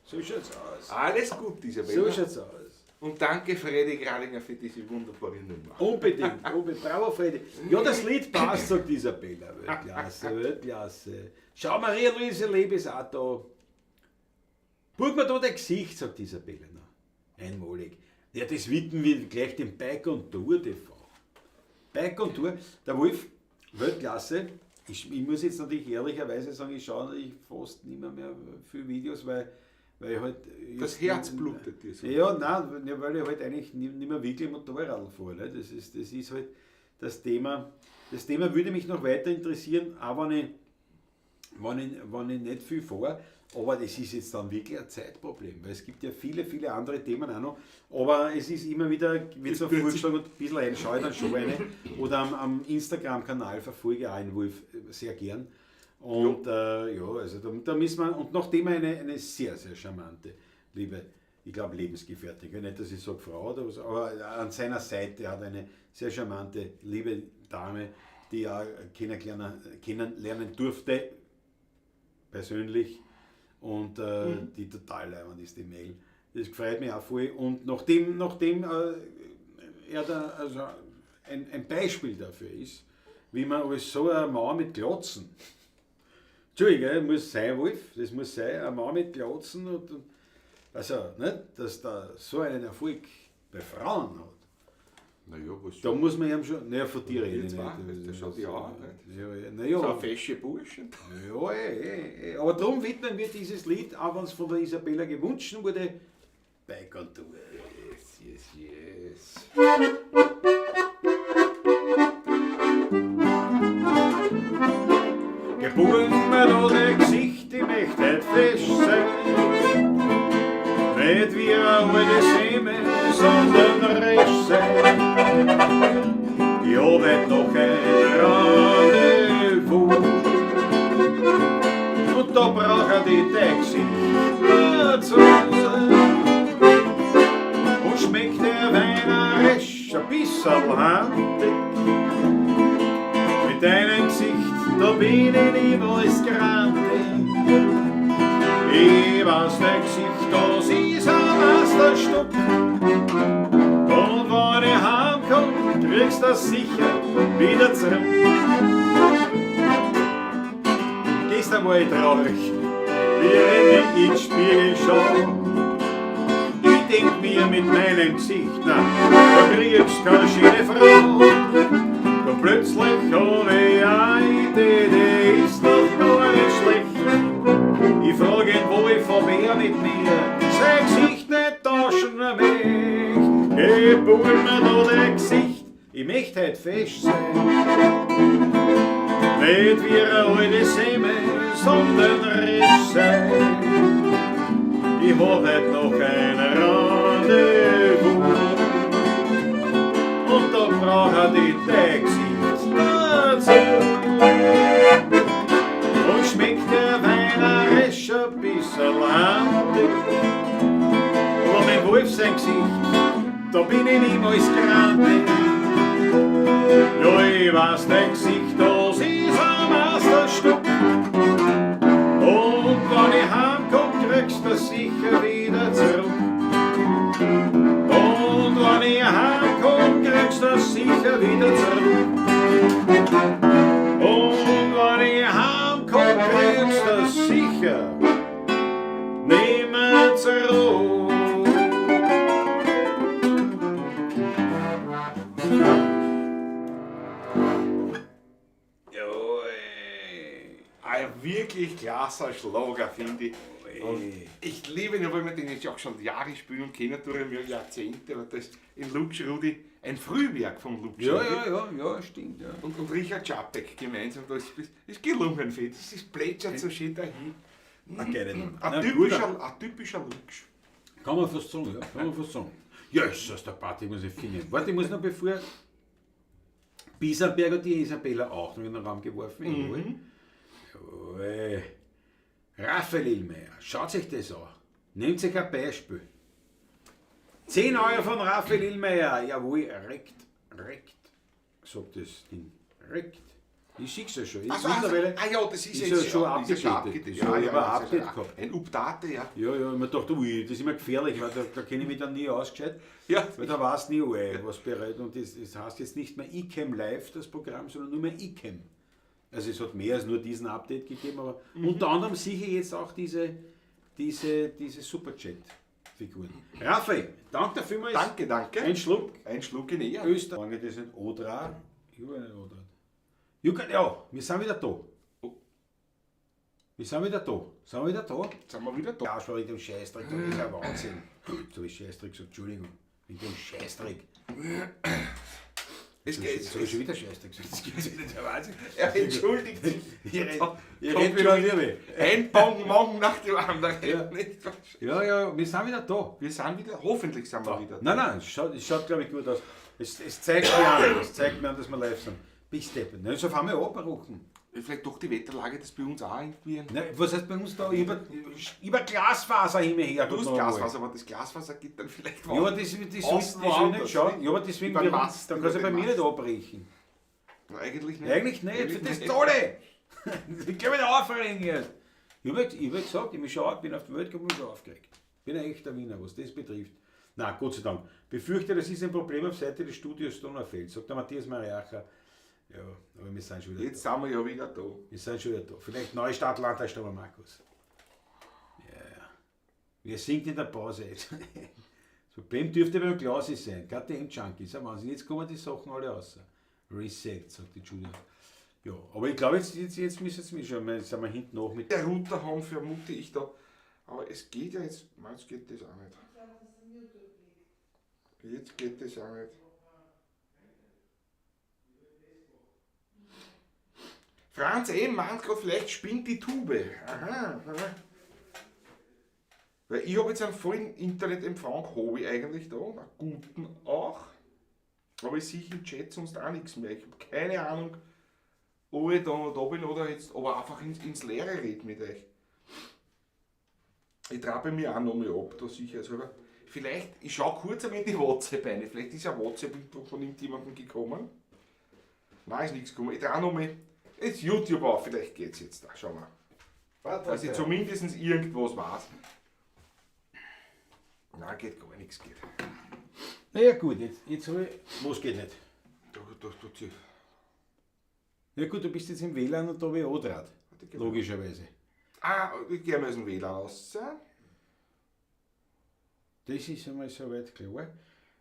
So schaut's aus. Alles gut, Isabella. So schaut's aus. Und danke, Fredi Gradinger, für diese wunderbare Nummer. Unbedingt, unbedingt. Bravo, Fredi. Ja, das Lied passt, sagt Isabella. Weltklasse, Weltklasse. Schau, Maria-Luise Leb ist auch da. Burg mir da dein Gesicht, sagt Isabella noch. Einmalig. Ja, das widmen wir gleich dem Bike und Tour TV. Bike und Tour. Der Wolf, Weltklasse. Ich muss jetzt natürlich ehrlicherweise sagen, ich schaue natürlich fast nicht mehr viele Videos, weil ich halt Das Herz blutet dir so. Ja, nein, ja, weil ich halt eigentlich nicht mehr wirklich Motorrad fahre. Ne? Das ist halt das Thema. Das Thema würde mich noch weiter interessieren, auch wenn ich nicht viel fahre. Aber das ist jetzt dann wirklich ein Zeitproblem, weil es gibt ja viele, viele andere Themen auch noch. Aber es ist immer wieder, wird so vorgeschlagen und ein bisschen rein, schaue ich dann schon eine. Oder am Instagram-Kanal verfolge ich auch einen Wolf sehr gern. Und ja, also da müssen wir, und nachdem eine sehr, sehr charmante, liebe, ich glaube Lebensgefährtin, nicht, dass ich sage Frau oder was, aber an seiner Seite hat eine sehr charmante, liebe Dame, die er kennenlernen durfte, persönlich, und die total leibend ist, die Mail. Das freut mich auch voll. Und nachdem er da also ein Beispiel dafür ist, wie man als so ein Mann mit Glotzen, Entschuldigung, muss sein, Wolf, das muss sein, ein Mann mit Glotzen und also, nicht, dass da so einen Erfolg bei Frauen hat. Naja, was Da muss man ihm schon, naja, von dir rede ich nicht. Der schaut ja auch, nicht? Ja, ja, na ja. So ein fesche Burschen. Ja, Aber darum widmen wir dieses Lied, auch wenn es von der Isabella gewünscht wurde, Bike on Tour. Yes, yes, yes. Geboren mir da dein Gesicht, ich möchte heut fesch sein. Nicht wie eine alte Semme, sondern resch sein. Ich hab heut noch ein Rendezvous. Und da brauch ich die dein Gesicht dazu. Und schmeckt der Wein auch resch, ein bisserl handig. Mit deinem Gesicht, da bin ich niemals grantig. Ich weiß, dein Gesicht, das ist ein Meisterstück. kriegst das sicher wieder zurück. Gestern war ich traurig, während ich in den Spiegel schau. Ich denk mir mit meinem Gesicht, na, da kriegst keine schöne Frau. Da plötzlich hab ich eine Idee, die ist doch gar nicht schlecht. Ich frag ihn, wo ich von wer mit mir sein Gesicht nicht tauschen möcht. Geh, bul mir da dein Gesicht, ich möcht heut fest sein. Nicht wie eine alte Semme, sondern recht sein. Ich hab heut noch ein Rendezvous und da brauch ich dein Gesicht dazu. Und schmeckt der Wein auch recht ein bisschen handig. Aber mein Wolf sein Gesicht, da bin ich niemals grantig. Ja, ich weiß, dein Gesicht, das ist ein Meisterstück. Und wenn ich heimkomm, kriegst du sicher wieder zurück. Und wenn ich heimkomm, kriegst du sicher wieder zurück. Und wenn ich heimkomm, kriegst du sicher nimmer zurück. Jawohl. Ein wirklich klasser Schlager, finde ich. Und ich liebe ihn, obwohl wir den jetzt auch schon Jahre spielen und kennen durch wir Jahrzehnte. Aber das ist in Luksch Rudi ein Frühwerk von Luksch Ja, Rudi. ja, ja, ja, stimmt. Ja. Und Richard Czapek gemeinsam, das ist gelungen, finde ich. Das ist plätschert so schön dahin. Okay, nicht. Ein Na, typischer Luksch. Kann man fast sagen, ja. Kann man fast sagen. Ja, ist das der Party, muss ich finden. Warte, ich muss noch bevor. Biesenberg hat die Isabella auch noch in den Raum geworfen. Mhm. Jawohl. Raphael Illmayer, schaut sich das an. Nehmt sich ein Beispiel. 10 Euro von Raphael Illmayer. Jawohl, reckt, reckt, sagt das Ding. Reckt. Ich schick's ja schon. Ich Ach so, mittlerweile ah ja, das ist, ist jetzt ja schon ist ja schon abgedatet. abgedatet. Ja, Ja, ich ja, hab ein das ist Update ja gehabt. Ein Update, ja. Ja, ja, ich mir dachte, ui, das ist immer gefährlich, weil da kenne ich mich dann nie aus, gescheit. Ja. Weil da weiß nie, ui, was bereit. Und das heißt jetzt nicht mehr Ecamm Live, das Programm, sondern nur mehr Ecamm. Also es hat mehr als nur diesen Update gegeben, aber unter anderem sicher jetzt auch diese Superchat-Figuren. Raphael, danke dafür vielmals. Danke, danke. Ein Schluck. Ein Schluck in Ehren. Österreich, das sind Odra. Ich habe nicht Odra. Ja, wir sind wieder da. Oh. Wir sind wieder da. Sind wir wieder da? Jetzt sind wir wieder da. Ja, schon wegen dem Scheißdreck, das ist ja Wahnsinn. Jetzt habe ich Scheißdreck gesagt, Entschuldigung. Wegen dem Scheißdreck. Es geht. Jetzt habe ich schon wieder Scheißdreck gesagt. Das gibt's ja nicht, der Wahnsinn. Er entschuldigt sich. Ich red wieder an Liebe. Ein Bonbon nach dem anderen. Ja. Nicht? Ja, ja, wir sind wieder da. Wir sind wieder, hoffentlich sind wir wieder da. Nein, nein, es schaut glaube ich, gut aus. Es zeigt mir an, es zeigt mir an, dass wir live sind. Bis deppert. Nein, so fahren wir abgerochen. Vielleicht doch die Wetterlage, das bei uns auch irgendwie. Nein, was heißt bei uns da? Über Glasfaser immer her. Du hast Glasfaser, aber das Glasfaser geht dann vielleicht Ja, aber das Außen soll nicht woanders, schauen. Ja, aber deswegen, Über den Mast, dann über kannst du bei den mir nicht Mast. abbrechen. Na, eigentlich nicht. Eigentlich nicht, für das Tolle! Ich kann mich nicht aufregen jetzt. Ich hab gesagt, ich bin auf die Welt gekommen und schon aufgeregt. Bin ein echter Wiener, was das betrifft. Na, Gott sei Dank. Befürchte, das ist ein Problem auf Seite des Studios Donaufeld, sagt der Matthias Mariacher. Ja, aber wir sind schon wieder Jetzt da. sind wir ja wieder da. Wir sind schon wieder da. Vielleicht Neustart, Landtagsstürmer Markus. Ja, ja. Wer singt in der Pause? Das Problem dürfte beim Klausi sein. KTM Junkies, ja Wahnsinn. Jetzt kommen die Sachen alle raus. Reset, sagt die Julia. Ja, aber ich glaube, jetzt müssen wir schon, jetzt sind wir hinten noch mit. Der Router haben, vermute ich da. Aber es geht ja jetzt, jetzt geht das auch nicht. Jetzt geht das auch nicht. Franz M. meint gerade, vielleicht spinnt die Tube. Aha, aha. Weil ich habe jetzt einen vollen Internetempfang, habe ich eigentlich da, einen guten auch. Aber ich sehe im Chat sonst auch nichts mehr. Ich habe keine Ahnung, ob ich da noch da bin oder jetzt, aber einfach ins Leere rede mit euch. Ich trappe mir auch noch mal ab, da sicherheitshalber. Vielleicht, ich schaue kurz einmal in die WhatsApp rein. Vielleicht ist ja WhatsApp von irgendjemandem gekommen. Nein, ist nichts gekommen. Ich traue noch mal jetzt YouTube auf, vielleicht geht's jetzt da. Schauen wir. Dass ich zumindest irgendwas weiß. Nein, geht gar nichts. Geht. Naja gut, jetzt habe ich. Was geht nicht? Da tut sich. Ja gut, du bist jetzt im WLAN und da habe ich auch draht. Warte, geh mal. Logischerweise. Ah, ich gehe mal aus dem WLAN raus. Das ist einmal soweit klar.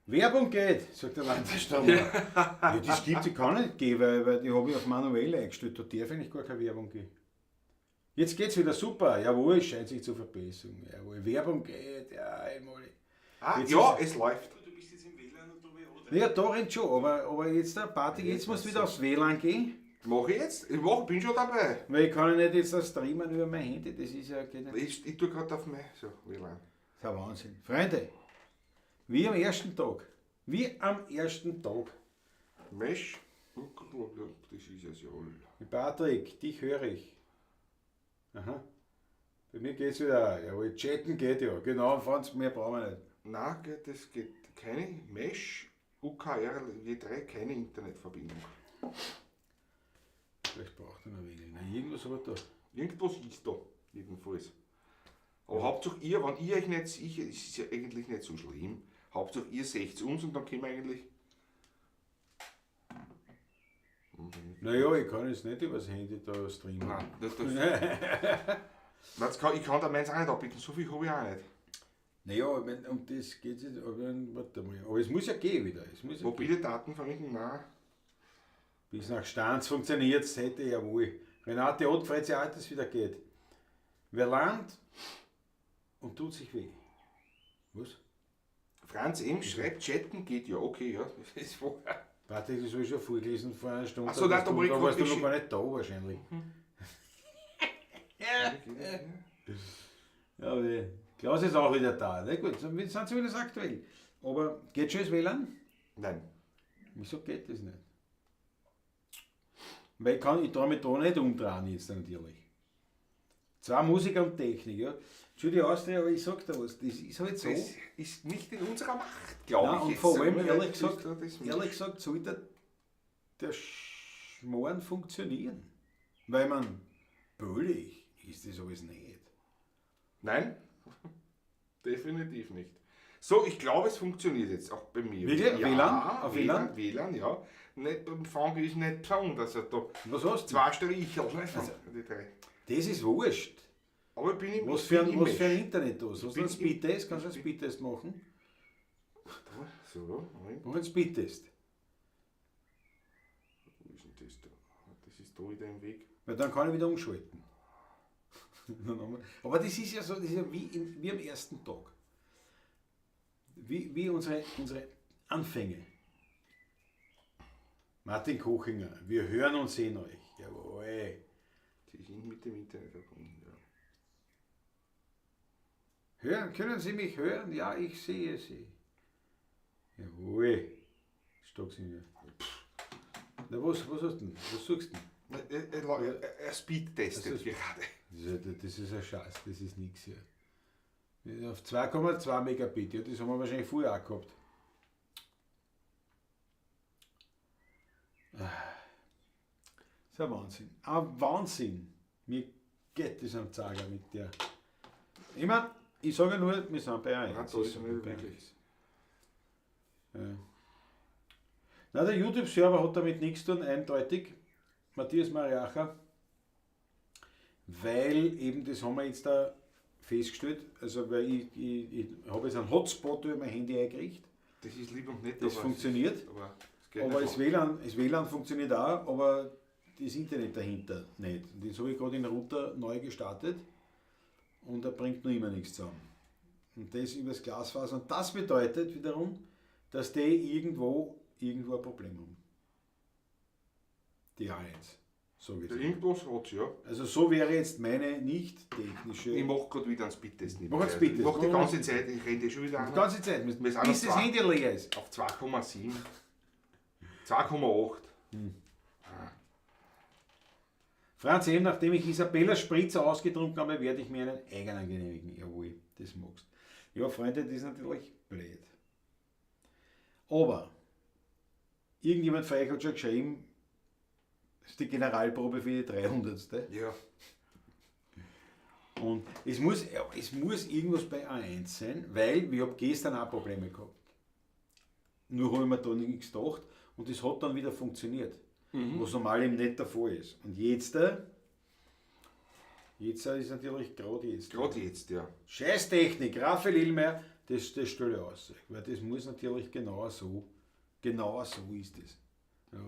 Werbung geht, sagt der Wanderstammler. Ja, das gibt es, kann nicht geben, weil die habe ich auf manuell eingestellt. Da darf eigentlich gar keine Werbung geben. Jetzt geht's wieder super. Jawohl, scheint sich zu verbessern. Jawohl, Werbung geht, ja, einmal. Ah, Jetzt ja, ist- es läuft. Ja, da rennt schon, aber jetzt der Party, jetzt musst du wieder aufs WLAN gehen. Mach ich jetzt? Ich bin schon dabei. Weil ich kann ja nicht jetzt das streamen über mein Handy, das ist ja geht nicht. Ich tue gerade auf mein so, WLAN. Das ist ein Wahnsinn. Freunde, wie am ersten Tag. Wie am ersten Tag. Mesh. Das ist es ja. Patrick, dich höre ich. Aha. Bei mir geht's wieder. Jawohl, chatten geht ja. Genau, Franz, mehr brauchen wir nicht. Nein, geht, das geht. Keine Mesh, UKR, W3, keine Internetverbindung. Vielleicht braucht er noch wenig. Na, irgendwas aber da. Irgendwas ist da, jedenfalls. Aber Hauptsache ihr, wenn ihr euch nicht, ich, es ist ja eigentlich nicht so schlimm. Hauptsache ihr seht uns und dann können wir eigentlich. Naja, ich kann jetzt nicht übers Handy da streamen. Nein, das. Nein, das kann, ich kann da meins auch nicht abbieten, so viel habe ich auch nicht. Naja, ich mein, um das geht es nicht. Aber, warte mal. Aber es muss ja gehen wieder. Es muss ja gehen. Mobile Daten verwenden, nein. Bis nach Stanz funktioniert es, hätte ja wohl. Renate Ott freut sich auch, dass es wieder geht. Wer langt und tut sich weh. Was? Franz M. schreibt, chatten geht ja, okay, ja. Das ist vorher. Patrick, das habe ich schon vorgelesen vor einer Stunde. Ach so, nein, da war ich da warst du grad noch gar nicht da wahrscheinlich. Ja, weh. Klaus ist auch wieder da. Na gut, dann sind sie wieder aktuell. Aber geht schon das WLAN? Nein. Wieso geht das nicht? Weil ich traue mich da nicht umdrehen jetzt natürlich. Zwei Musiker und Technik, ja. Entschuldigung, Austria, aber ich sag da was, das ist halt so. Das ist nicht in unserer Macht, glaube Nein, ich. und jetzt. vor allem, Aber ehrlich das gesagt, ist das ehrlich gesagt, sollte der Schmoren funktionieren. Weil man, billig ist das alles nicht. Nein, definitiv nicht. So, ich glaube, es funktioniert jetzt auch bei mir. Wirklich? Ja, WLAN? Auf WLAN? WLAN, ja. Nicht, Empfang ist nicht besonders. Also da Was hast du? zwei Striche, ne? Die drei. Das ist wurscht. Aber ich bin im Was ich für bin ein, im was für ein Mesh. Internet da? Hast du bin einen Speedtest? Kannst du einen Speedtest machen? So, Moment. Mach einen Speedtest. Wo ist denn das da? Das ist da wieder im Weg. Weil dann kann ich wieder umschalten. Dann haben wir- Aber das ist ja so, das ist ja wie am ersten Tag. Wie unsere Anfänge. Martin Kochinger, wir hören und sehen euch. Jawohl. Die sind mit dem Internet verbunden, ja. Hören, können Sie mich hören? Ja, ich sehe Sie. Jawohl. Stock sind wir. Na, was hast du denn? Was suchst du denn? Er speedtestet Also- gerade. Das ist ein Scheiß, das ist nichts hier. Auf 2,2 Megabit, ja, das haben wir wahrscheinlich früher auch gehabt. Das ist ein Wahnsinn. Ein Wahnsinn. Mir geht das am Zeiger mit der. Ich meine, ich sage ja nur, wir sind bei 1. Nein, da ist er nicht wirklich. Ja. Na, der YouTube-Server hat damit nichts zu tun, eindeutig. Matthias Mariacher. Weil eben, das haben wir jetzt da festgestellt, also weil ich habe jetzt einen Hotspot über mein Handy eingerichtet. Das ist lieb und nett, Das aber funktioniert. Aber es geht Aber nicht das WLAN funktioniert auch, aber das Internet dahinter nicht. Und jetzt habe ich gerade den Router neu gestartet und er bringt noch immer nichts zusammen. Und das übers Glasfaser. Und das bedeutet wiederum, dass die irgendwo ein Problem haben. Die A1. So geht's. Ja, irgendwas hat's, ja. Also so wäre jetzt meine nicht technische. Ich mache gerade wieder einen Speedtest. Mach einen Speedtest. Ich mache die Mach einen ganze Zeit, ich renne schon wieder Die an. ganze Zeit, Wir sind bis das auf Handy leer ist. Auf 2,7. 2,8. Franz M., nachdem ich Isabella Spritzer ausgetrunken habe, werde ich mir einen eigenen genehmigen. Jawohl, das magst. Ja, Freunde, das ist natürlich blöd. Aber irgendjemand von euch hat schon geschrieben, das ist die Generalprobe für die 300. Ja. Und es muss irgendwas bei A1 sein, weil ich habe gestern auch Probleme gehabt. Nur habe ich mir da nichts gedacht. Und das hat dann wieder funktioniert. Was normal eben nicht der Fall ist. Und jetzt, jetzt ist natürlich gerade jetzt. Gerade jetzt, ja. Scheißtechnik, Raphael Illmayer, das stelle ich aus. Weil das muss natürlich genau so ist es. Ja.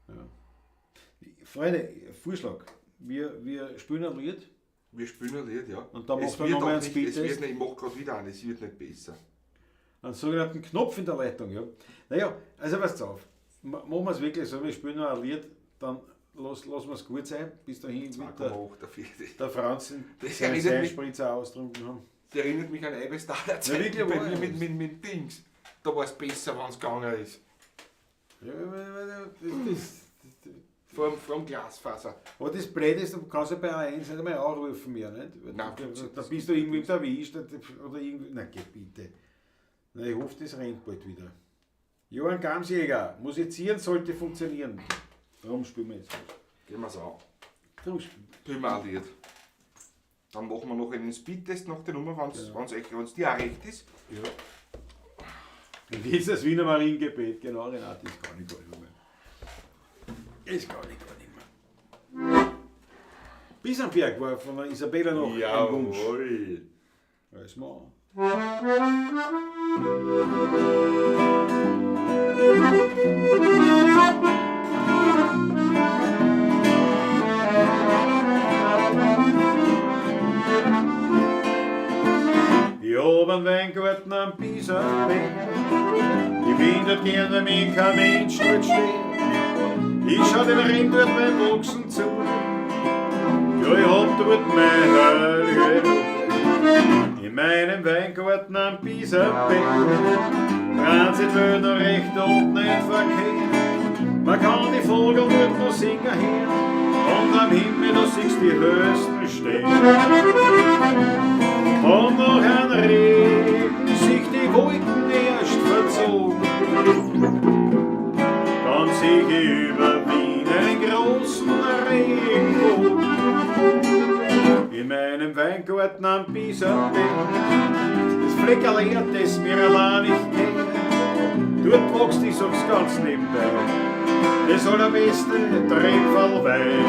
Ja. Freunde, Vorschlag. Wir spielen ein Lied. Wir spielen ein Lied, ja. Und dann machen wir nochmal einen Speedtest. Ich mache gerade wieder einen, es wird nicht besser. Einen sogenannten Knopf in der Leitung, ja. Naja, also passt auf. Machen wir es wirklich so, wir spielen noch ein Lied, dann lassen wir es gut sein. Bis dahin wird der Franz seinen Spritzer austrunken haben. Das erinnert mich an Eibestaler Zeit ja, bei mir mit Dings. Da war es besser, wenn es gegangen ist. Ja, Vom Glasfaser. Aber das Blöde ist, du kannst ja bei A1 nicht einmal anrufen mehr, nicht? Nein, da bist du irgendwie erwischt oder irgendwie. Na geh bitte. Na, ich hoffe, das rennt bald wieder. Johann Gamsjäger, musizieren sollte funktionieren. Darum spielen wir jetzt was. Gehen wir's an. Darum spielen wir ein Lied. Dann machen wir noch einen Speedtest nach der Nummer, wenn es dir auch recht ist. Ja. Und jetzt das Wiener Mariengebet, genau, Renate, das kann ich gar nicht mehr. Das kann ich gar nicht mehr. Bisamberg war von der Isabella noch ein Wunsch. Jawohl. Alles mal. Ich hab einen Weingarten am Bisamberg. Ich bin dort gern, weil mich kein Mensch dort steht. Ich schau dem Rind dort beim Wachsen zu. Ja, ich hab dort mein heilige Ruhe. In meinem Weingarten am Bisamberg dran sich die Welt noch recht und nicht verkehrt. Man kann die Vogel dort noch singen hören und am Himmel da siehst die höchsten Sterne. Und nach einem Regen sich die Wolken erst verzogen, dann sieh ich über Wien einen großen Regenbogen. In meinem Weingarten am Bisamberg, das Fleckerl Erd, das mir allein nicht geht, dort wächst, ich sag's ganz nebenbei, das allerbeste Trepferlwein.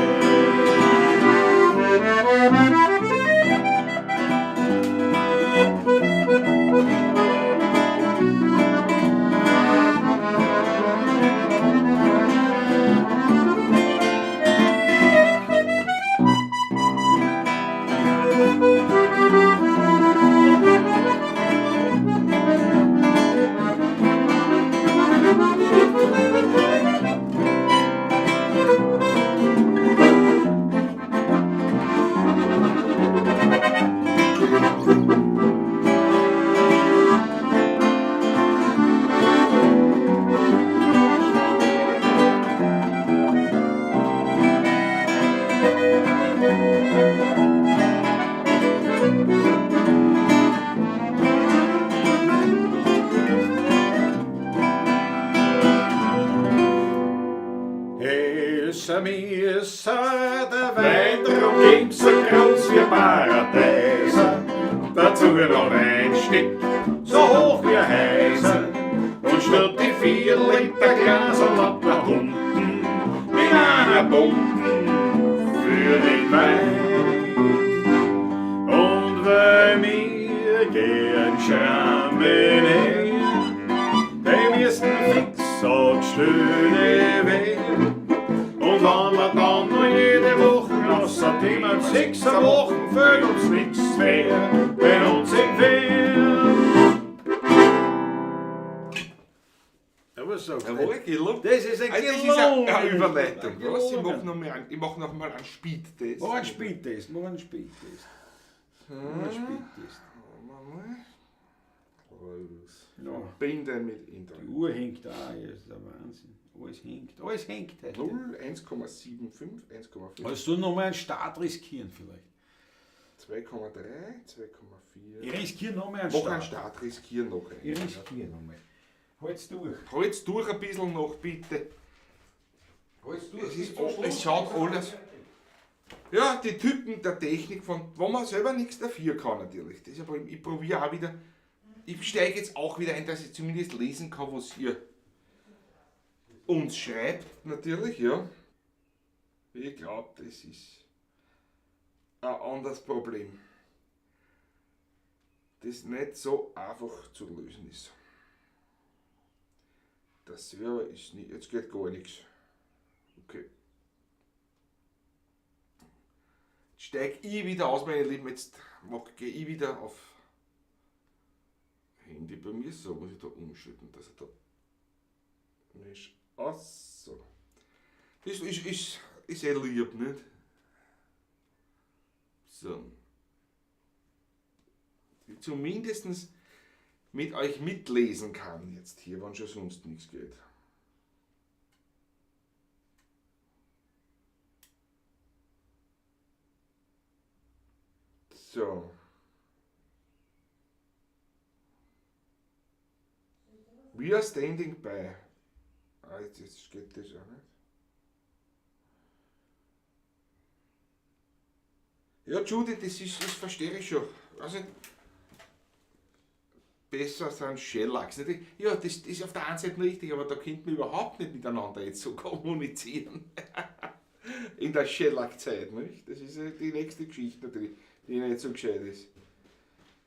Der Wein, drum ging's so groß wie Paradeiser, dazu noch ein Stück, so hoch wie Heiser, und statt die 4 Liter Glas und lauter Humpen, mit einer Pumpen für den Wein. Und weil wir gern Schrammen her, dem ersten fix angestellt werden. Und wenn wir dann noch jede Woche außerdem an 6 Wochen fehlt uns nichts mehr, wenn uns empfehlen. Ja, was sagst du? Jawohl, Gillo. Das ist ein Also, das ist gelungen. eine Überleitung. Was? Ich Gelungen. mach noch mal einen Speedtest. Mach einen Speedtest, mach einen Speedtest. Mach einen Speedtest. Ja. Bin denn mit Internet. Die Uhr hängt da, das ist der Wahnsinn. Alles hängt heute. 0, 1,75, 1,5. Also du noch mal einen Start riskieren vielleicht? 2,3, 2,4. Ich riskiere noch mal einen Mach Start. einen Start, riskieren noch einen. Ich riskiere noch mal. Halt's durch. Halt's durch ein bisschen noch, bitte. Halt's durch. Es schaut alles. Ja, die Typen der Technik, von, wo man selber nichts dafür kann natürlich. Das ist aber, ich probiere auch wieder. Ich steige jetzt auch wieder ein, dass ich zumindest lesen kann, was hier. uns schreibt natürlich, ja. Ich glaube, das ist ein anderes Problem, das nicht so einfach zu lösen ist. Der Server ist nicht, jetzt geht gar nichts. Okay. Jetzt steig ich wieder aus, meine Lieben, jetzt gehe ich wieder auf Handy bei mir. So, muss ich da umschalten, dass er da nicht aus. So. Das ist eh lieb, nicht? So. Zumindest mit euch mitlesen kann jetzt hier, wenn schon sonst nichts geht. So. We are standing by. Ah, jetzt geht das auch nicht. Ja, Judy, das verstehe ich schon. Also, besser sind Shellacks. Ja, das ist auf der einen Seite richtig, aber da könnte man überhaupt nicht miteinander jetzt so kommunizieren. In der Shellac-Zeit, nicht? Das ist die nächste Geschichte natürlich, die nicht so gescheit ist.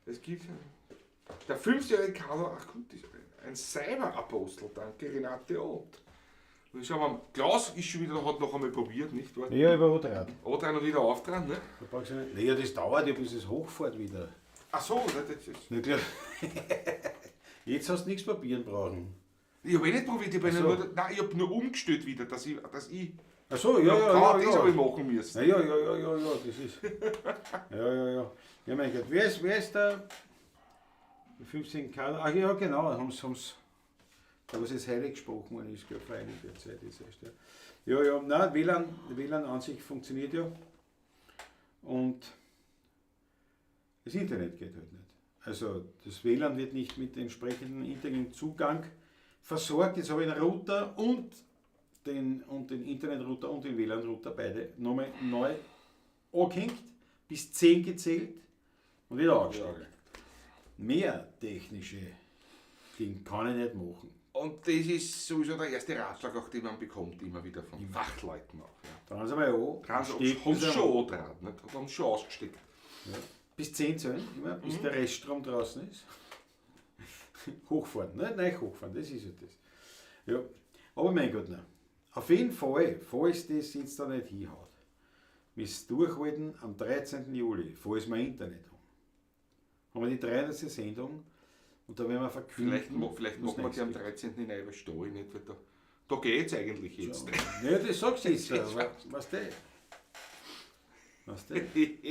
Es gibt der 5-jährige Carlo, ach gut, ist ein Cyber-Apostel, danke Renate Ott. Und schau mal, Klaus ist schon wieder, hat noch einmal probiert, nicht wahr? Ja, über O3. O3 und wieder aufdrehen, ne? Da brauchst du nicht. Naja, das dauert ja, bis es hochfährt wieder. Ach so, ne, das ist. Na klar. Jetzt hast du nichts probieren brauchen. Ich hab eh nicht probiert, ich hab so. nur, nein, ich hab nur umgestellt wieder, dass ich. Ach so, ja, ja, ja, ja. Das hab ich machen müssen. Na, ja, das ist. Ja. Ja, mein Gott, wer ist der 15 K? Ach ja, genau, haben's. Da was jetzt heilig gesprochen worden ist, glaube ich, vor einiger Zeit ist erst, ja. Ja, nein, WLAN an sich funktioniert ja. Und das Internet geht halt nicht. Also das WLAN wird nicht mit entsprechendem Internetzugang versorgt. Jetzt habe ich den Router und den Internetrouter und den WLAN-Router beide nochmal neu angehängt, bis 10 gezählt und wieder angesteckt. Ja. Mehr technische Dinge kann ich nicht machen. Und das ist sowieso der erste Ratschlag, auch den man bekommt, immer wieder von Fachleuten auch. Ja. Dran sind wir ja an. Haben sie schon angetragen, nicht? Haben sie schon ausgesteckt. Ja. Bis 10 zählen, immer, bis der Reststrom draußen ist. Hochfahren, ne? Nein, hochfahren, das ist ja das. Ja. Aber mein Gott, nein. Auf jeden Fall, falls das jetzt da nicht hinhaut, müsst ihr durchhalten am 13. Juli, falls wir Internet haben. Haben wir die 300. Sendung und da werden wir verkünden. Vielleicht machen wir die am 13. in Eiberstall, nicht? Weil da geht's eigentlich jetzt. Ja, das sagst du jetzt. Was denn? Was denn?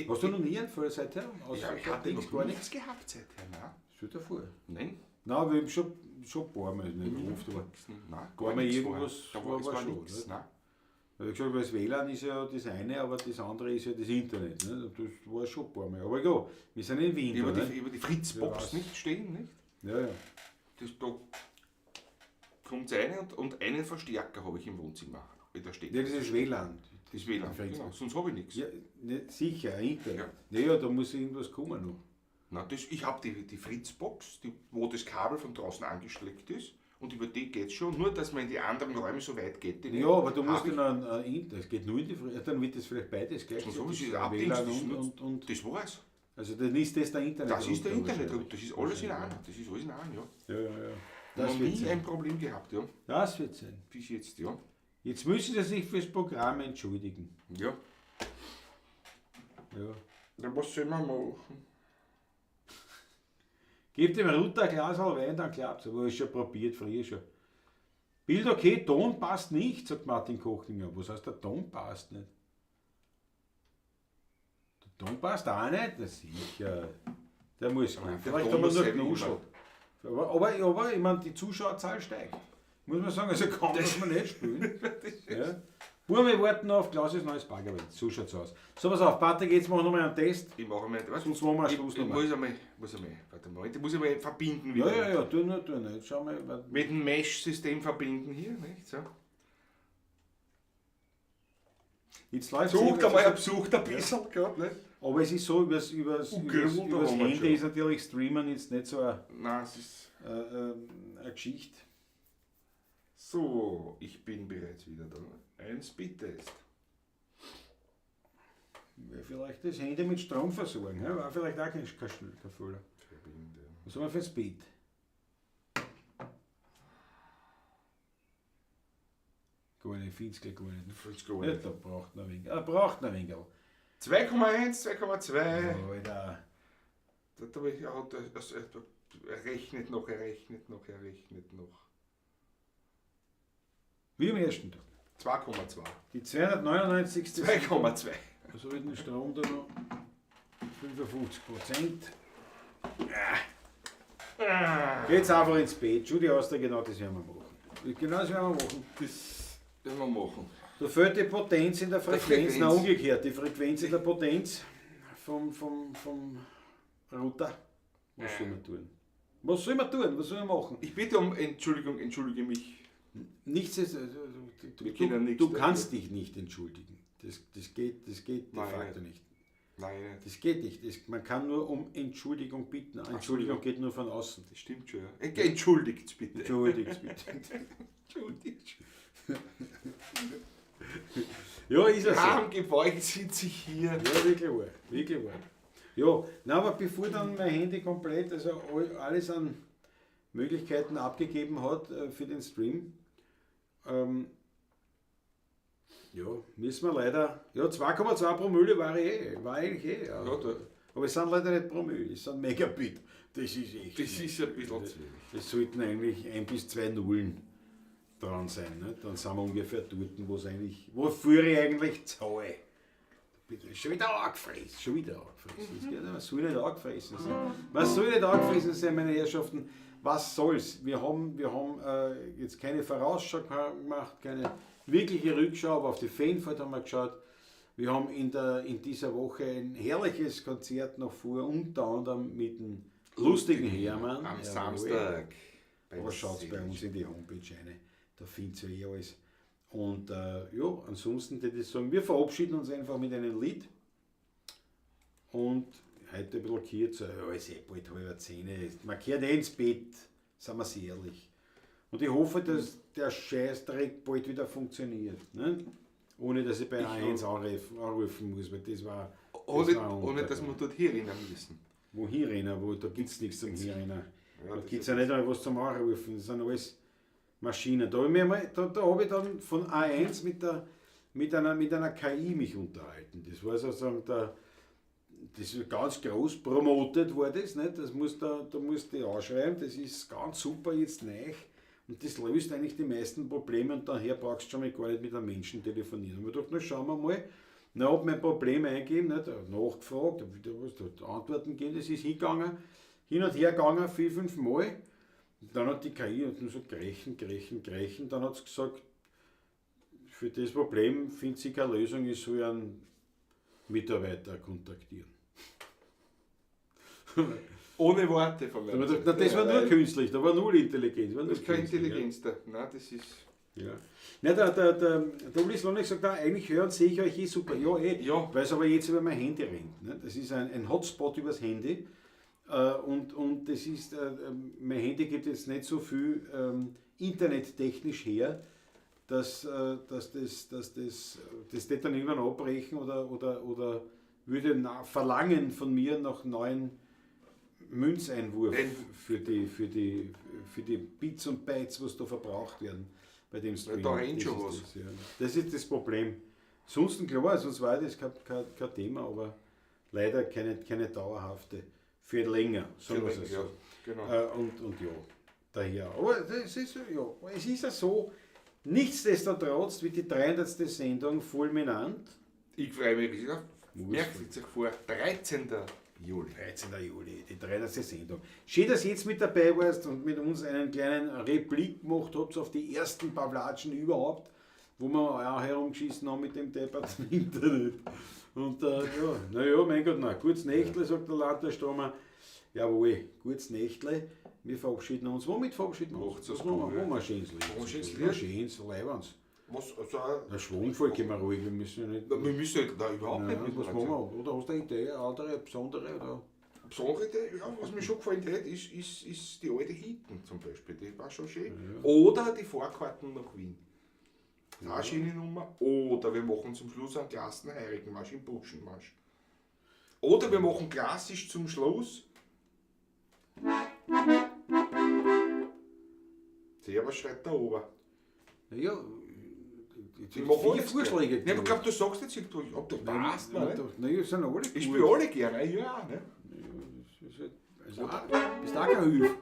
Hast du noch nie einen Fall seither? Ja, ich hatte noch gar nichts gehabt seither, nein. Stell dir vor. Nein. Nein, wir haben schon ein paar Mal, nicht oft, aber nein, gar mal irgendwas da war, war schon. Nix, nein. Ich habe gesagt, das WLAN ist ja das eine, aber das andere ist ja das Internet. Ne? Das war schon ein paar Mal. Aber egal, wir sind in Wien. Über die Fritzbox nicht stehen, nicht? Ja, ja. Das, da kommt eine und einen Verstärker habe ich im Wohnzimmer. Da steht. Ja, das ist WLAN. Das WLAN, genau. Sonst habe ich nichts. Ja, ne, sicher, Internet. Ja. Naja, da muss irgendwas kommen noch. Na, das, ich habe die Fritzbox, wo das Kabel von draußen angesteckt ist. Und über die geht es schon, nur dass man in die anderen Räume so weit geht. Ja, aber du musst dann ein Internet, es geht nur in die Fritz, dann wird das vielleicht beides gleich. So ist es WLAN und das war's. Also dann ist das der Internet. Das ist der Internet, das ist alles in einem, das ist alles in einem, ja. Ja, ja, ja. Das noch nie ein Problem gehabt, ja. Das wird sein. Bis jetzt, ja. Jetzt müssen Sie sich fürs Programm entschuldigen. Ja. Ja. Na, was soll man machen? Gebt dem Router ein Glas Wein, dann klappt's. Aber ich schon probiert, früher schon. Bild okay, Ton passt nicht, sagt Martin Kochlinger. Was heißt, der Ton passt nicht? Der Ton passt auch nicht? Na sicher. Der muss gehen. Vielleicht haben wir nur genuschelt. Aber ich meine, die Zuschauerzahl steigt. Muss man sagen, also kaum, dass wir nicht spielen. Ja. Buben, wir warten noch auf Klaus' neues Baggerwelt. So schaut's aus. So, pass auf, Patrick, jetzt machen wir nochmal einen Test. Ich mache mal einen Test. Sonst machen wir einen Schluss nochmal. Muss einmal, ich muss einmal verbinden wieder. Ja, ja, ja, tu nur. Jetzt schau mal. Mit dem Mesh-System verbinden hier, nicht? So. Jetzt läuft's. Sucht einmal, besucht ein bisschen gerade, nicht? Aber es ist so, übers Handy ist natürlich Streamen jetzt nicht so eine, Nein, es ist eine Geschichte. So, ich bin bereits wieder da. Ein Speedtest. Vielleicht das Handy mit Strom versorgen, ja? War vielleicht auch kein Fehler. Verbinden. Was haben wir für Speed? Gar nicht, find's gleich gar nicht. Find's gar Ja, nicht. da braucht noch ein wenig. Er braucht noch ein wenig. 2,1, 2,2. Alter. Er rechnet noch, er rechnet noch, er rechnet noch. Wie am ersten Tag. 2,2. Die 299. 2,2. Also mit dem Strom da noch 55%. Ah. Geht's einfach ins Bett. Judy Austria, genau das werden wir machen. Genau das werden wir machen. Das werden wir machen. Da fehlt die Potenz in der Frequenz, Frequenz. na umgekehrt, die Frequenz in der Potenz vom Router. Was soll man tun? Was soll man tun? Was soll man machen? Ich bitte um Entschuldigung, entschuldige mich. Nichts ist, Wir können nichts du dafür. kannst dich nicht entschuldigen. Das geht de Nein. facto nicht. Nein, Das geht nicht. Man kann nur um Entschuldigung bitten. Entschuldigung geht nur von außen. das stimmt schon. Ja. Entschuldigt bitte. Entschuldigt bitte. Entschuldigt. Ja, ist ja so. Arm gebeugt sitze ich hier. Ja, wirklich wahr. Wirklich wahr. Ja, nein, aber bevor dann mein Handy komplett, also alles an Möglichkeiten abgegeben hat für den Stream, ja, müssen wir leider, ja, 2,2 Promille war eigentlich eh. Ja. Ja, da, Aber es sind leider nicht Promille, es sind Megabit. Das ist echt. das ist ein bisschen zu wenig. Es sollten eigentlich 1 bis 2 Nullen dran sein. Ne? Dann sind wir ungefähr dort, wo es eigentlich, wofür ich eigentlich zahle. Bitte, schon wieder angefressen, schon wieder angefressen. Das geht, man soll nicht angefressen sein. Man soll nicht angefressen sein, meine Herrschaften. Was soll's? Wir haben jetzt keine Vorausschau gemacht, keine wirkliche Rückschau, aber auf die Fanfahrt haben wir geschaut. Wir haben in dieser Woche ein herrliches Konzert noch vor, unter anderem mit dem lustigen Hermann. Am Jawohl. Samstag. Aber schaut bei uns in die Homepage rein, da findet ihr eh alles. Und ja, ansonsten würde ich sagen, wir verabschieden uns einfach mit einem Lied. Und heute ein bisschen kürzer, ja, ist eh bald 9:30. Man kehrt eh ins Bett, sind wir sehr ehrlich. Und ich hoffe, dass der Scheißdreck bald wieder funktioniert. Ne? Ohne dass ich bei A1 anrufen muss, weil das war. Ohne dass wir dort hier rennen müssen. Wohin rennen? Wo, da gibt es nichts zum Hinrennen. Ja, Da das gibt es ja nicht einmal was zum Anrufen, das sind alles Maschinen. Da habe ich dann von A1 mit einer KI mich unterhalten. Das war sozusagen das ist ganz groß promotet war das, nicht? Das muss da musst du anschreiben, das ist ganz super jetzt neu. Und das löst eigentlich die meisten Probleme und daher brauchst du schon mal gar nicht mit einem Menschen telefonieren. Und ich dachte, na schauen wir mal. Na, hab mein Problem eingegeben, nicht? Nachgefragt, hab wieder was, da Antworten gegeben, das ist hingegangen, hin und her gegangen, 4, 5 Mal. Und dann hat die KI hat nur so gerechnet, dann hat sie gesagt, für das Problem findet sie keine Lösung, ich soll einen Mitarbeiter kontaktieren. Ohne Worte von Da meiner hab ich gedacht, na, das war nur künstlich, da war null Intelligenz. War nur Das ist keine künstlich, ja. Intelligenz da. Nein, das ist. Ja. Nein, der Uli Slonek sagt, na, eigentlich hören sehe ich euch eh super. Ja, eh. Ja. Weil es aber jetzt über mein Handy rennt. Ne? Das ist ein Hotspot übers Handy. Und das ist, mein Handy gibt jetzt nicht so viel internettechnisch her, dass das wird dann irgendwann abbrechen oder würde verlangen von mir nach neuen Münzeinwurf für die Bits und Bytes, was da verbraucht werden bei dem Stream. Da rennt schon was. Das, ja. Das ist das Problem. Sonst, klar, sonst war das kein Thema, aber leider keine dauerhafte. Für länger, sagen wir es so. Ja, genau. Und ja, daher. Aber das ist, ja, es ist ja so, nichtsdestotrotz wird die 300. Sendung fulminant. Ich freue mich. Ja, merkt sich vor, 13. Juli. 13. Juli, die 300. Sendung. Schön, dass ihr jetzt mit dabei warst und mit uns einen kleinen Replik gemacht habt auf die ersten Pavlatschen überhaupt, wo wir auch herumgeschissen haben mit dem depperten Internet. Und ja, naja, mein Gott, na, gutes Nächtle, sagt der Landestromer. Jawohl, gutes Nächtle. Wir verabschieden uns. Womit verabschieden wir uns? Macht's Was machen wir? gut. Machen wir ein schönes Lied. Machen wir ein schönes Ein schönes, leibern's. Was, also, Na, schwungvoll gehen wir ruhig, wir müssen ja nicht. wir müssen ja da überhaupt Nein, nicht was machen wir? Oder hast du eine Idee, eine andere, besondere? Oder? Besondere, ja, was mir schon gefallen hat, ist die alte Hitten zum Beispiel. Die war schon schön. Ja. Oder die Fahrkarten nach Wien. Das ist auch eine schöne Nummer. Oder wir machen zum Schluss einen klassen Heirigenmarsch im Burschenmarsch. Oder wir machen klassisch zum Schluss. Servus schreit da oben. Naja, ich mache alle Vorschläge. Ja, aber ich glaube, du sagst jetzt irgendwo, ja, das passt mir. Nicht? Naja, sind alle gut. Ich spiele alle gerne, ja, ne? Also auch, bist auch kein Hilfe.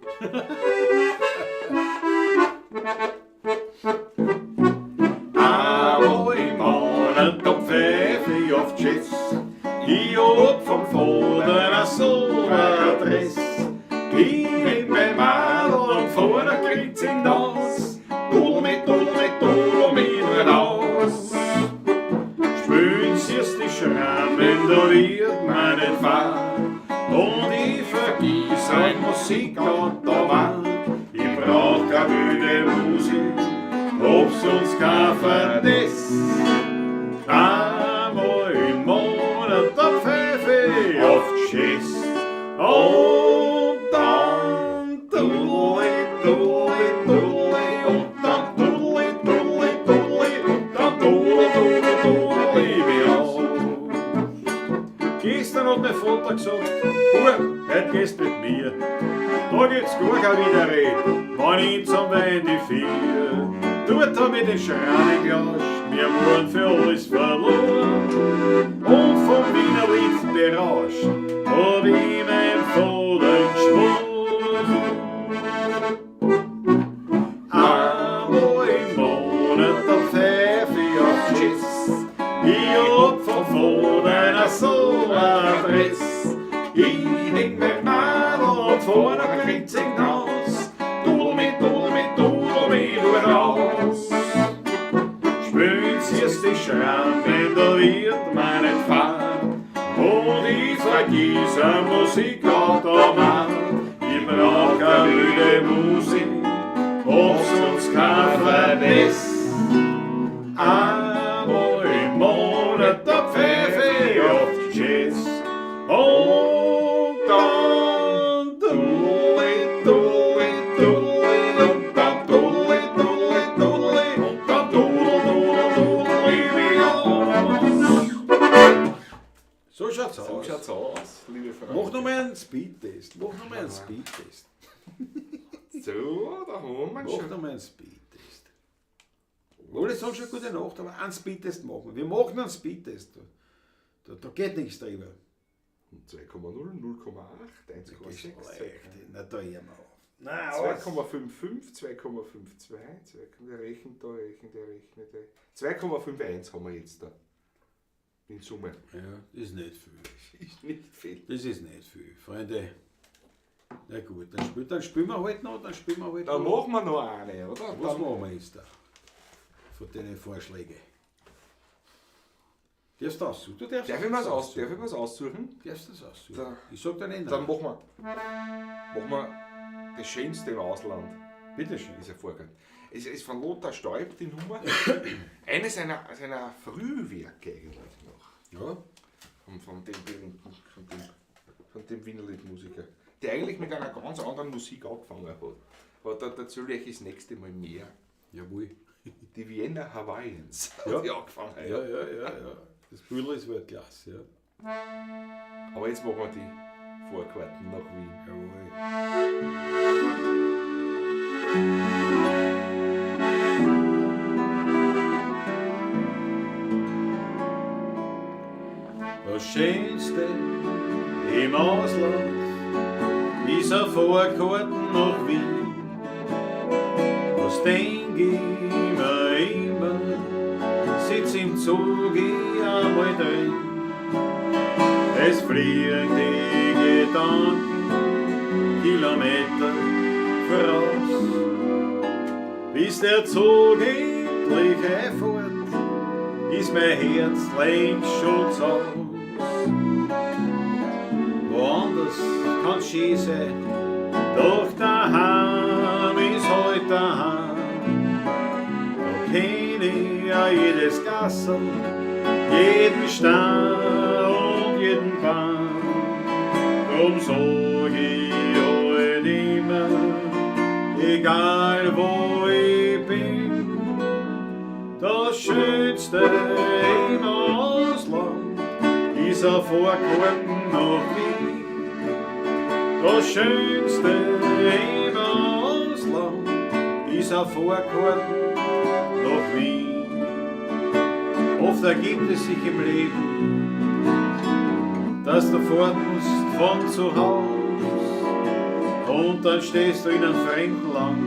Einmal im Monat, da pfeif ich auf Jazz. Ich hab vom Vater so eine Adresse. Ich nehm mein Madel und fahr der Grinzing aus. Dudel mit, dudel mit, dudel mit raus. Spülen siehst die Schrammen, da wird man nicht fahr. Und ich vergiss ein Musikautomat. Ich brauch keine wilde Musik, ob sonst kein Verdiss. Einmal im Monat, da pfeife ich auf Schiss. Und dann dudeli, dudeli, dudeli, und dann dudeli, dudeli, dudeli, und dann dudel, dudel, dudel, ich aus. Gestern hat mein Vater gesagt, Bub, heute gehst mit mir. Da gibt's gar kein Widerrede, wenn ich zum Wein die vier. Dort hab ich den Schrannen gelauscht, wir waren für alles verloren. Und vom Wiener Lied berauscht, hab ich mein Vater geschworen. Einmal im Monat, da pfeif ich auf Schiss. Ich hab vom Vater so eine Adresse. Ich häng mein Madel und fahr nach Grinzing aus. Dudel mit, dudel mit, dudel mit raus. Spülen siehst die Schrammen, da wird man nicht fahren. Und ich vergiss ein Musikautomat. Ich brauch keine wilde Musik, ob sonst kein Verdiss. Einmal im Monat, da pfeife ich auf Jazz. Und dann dudeli, dudeli, dudeli, und dann dudeli, dudeli, dudeli, und dann dudel, dudel, dudel, ich aus. So schaut's So aus. schaut's aus, liebe Freunde. Mach nochmal einen Speedtest. Mach nochmal einen Speedtest. So, da haben wir Mach schon. nochmal einen Speedtest. Alle sagen schon gute Nacht, aber einen Speedtest machen wir. Wir machen einen Speedtest. Da geht nichts drüber. 2,0, 0,8, 1,6, Na, da hören wir auf. Nein, alles. 2,55, 2,52, 2, der rechnet da, rechnet, der rechnet. 2,51 haben wir jetzt da. In Summe. Ja, das ist nicht viel. Ist nicht viel. Das ist nicht viel, Freunde. Na gut, dann spielen wir halt noch, dann spielen wir halt Dann noch. machen wir noch eine, oder? Was Dann, machen wir jetzt da? Von deinen Vorschlägen. Darfst du aussuchen? Du darfst darf ich mir's aus, darf ich mir's aussuchen? Darfst das aussuchen? Da- Ich sag dir nicht. Dann machen wir das Schönste im Ausland. Bitte schön. Ist ein Vorgang. Es ist von Lothar Steup die Nummer. Eines seiner Frühwerke eigentlich noch. Ja. Von dem berühmten, von dem Wienerlied-Musiker. Der eigentlich mit einer ganz anderen Musik angefangen hat. Aber da erzähle ich euch das nächste Mal mehr. Jawohl. Die Vienna Hawaiians Ja. hat die angefangen. Ja, ja, ja, ja. Das Büdel ist Weltklasse, ja. Aber jetzt machen wir die Vorkarten nach Wien. Jawohl. Das Schönste im Ausland ist ein Fahrkarten nach Wien. Was denk ich mir immer, sitz im Zug ich einmal drin. Es fliegen die Gedanken Kilometer voraus, bis der Zug endlich einfahrt, ist mein Herz längst schon zu Haus. Woanders kann's schön sein, doch daheim ist halt daheim. Da kenn ich ja jedes Gassel, jeden Stein und jeden Baum. Drum sag ich halt immer, egal wo ich bin, das Schönste im Ausland ist ein Fahrkarten nach Wien. Das Schönste im Ausland ist ein Fahrkarten nach Wien. Oft ergibt es sich im Leben, dass du fort musst von zu Haus und dann stehst du in einem fremden Land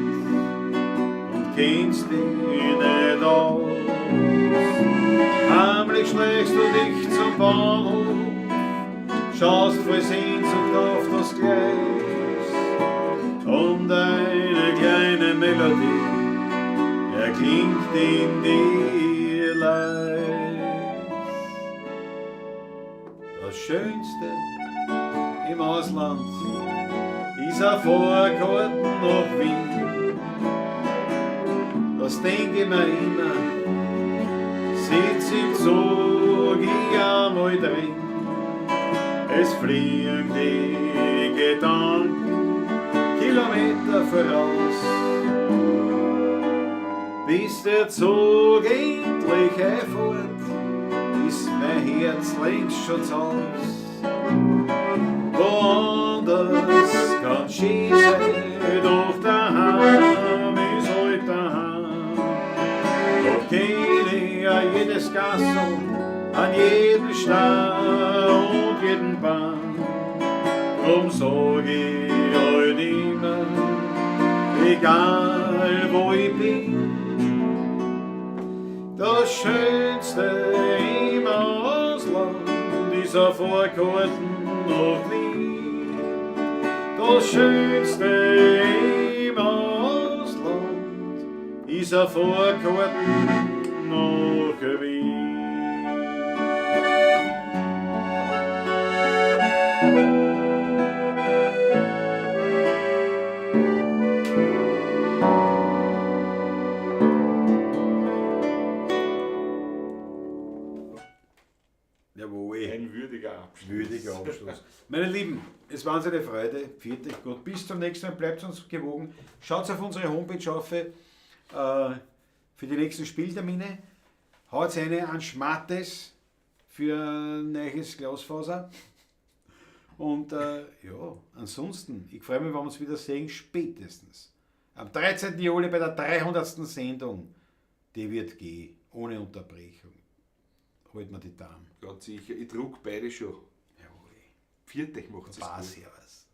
und kennst dich nicht aus. Heimlich schlägst du dich zum Bahnhof, schaust voll Sehnsucht auf das Gleis und eine kleine Melodie erklingt in dir leis. Das Schönste im Ausland ist ein Fahrkarten nach Wien. Das denk ich mir immer, sitz im Zug ich einmal drin. Es fliegen die Gedanken Kilometer voraus, bis der Zug endlich einfahrt, ist mein Herz längst schon zu Haus. Woanders kann schön sein, doch daheim ist halt daheim. Da kenn ich ja jedes Gassel, an jeden Stein und jeden Baum. Drum sag ich halt immer, egal wo ich bin, das Schönste im Ausland ist ein Fahrkarten nach Wien. Das Schönste im Ausland ist ein Fahrkarten nach Wien. Jawohl. Ein würdiger Abschluss. Würdiger Abschluss. Meine Lieben, es war uns eine Freude. Pfiat euch Gott. Bis zum nächsten Mal. Bleibt uns gewogen. Schaut auf unsere Homepage auf für die nächsten Spieltermine. Haut eine an Schmattes für ein neues Glasfaser. Und ja, ansonsten, ich freue mich, wenn wir uns wieder sehen, spätestens am 13. Juli bei der 300. Sendung. Die wird gehen, ohne Unterbrechung. Halt mir die Daumen. Ganz sicher, ich druck beide schon. Jawohl. Pfiat euch, macht's es Baba, gut. servus.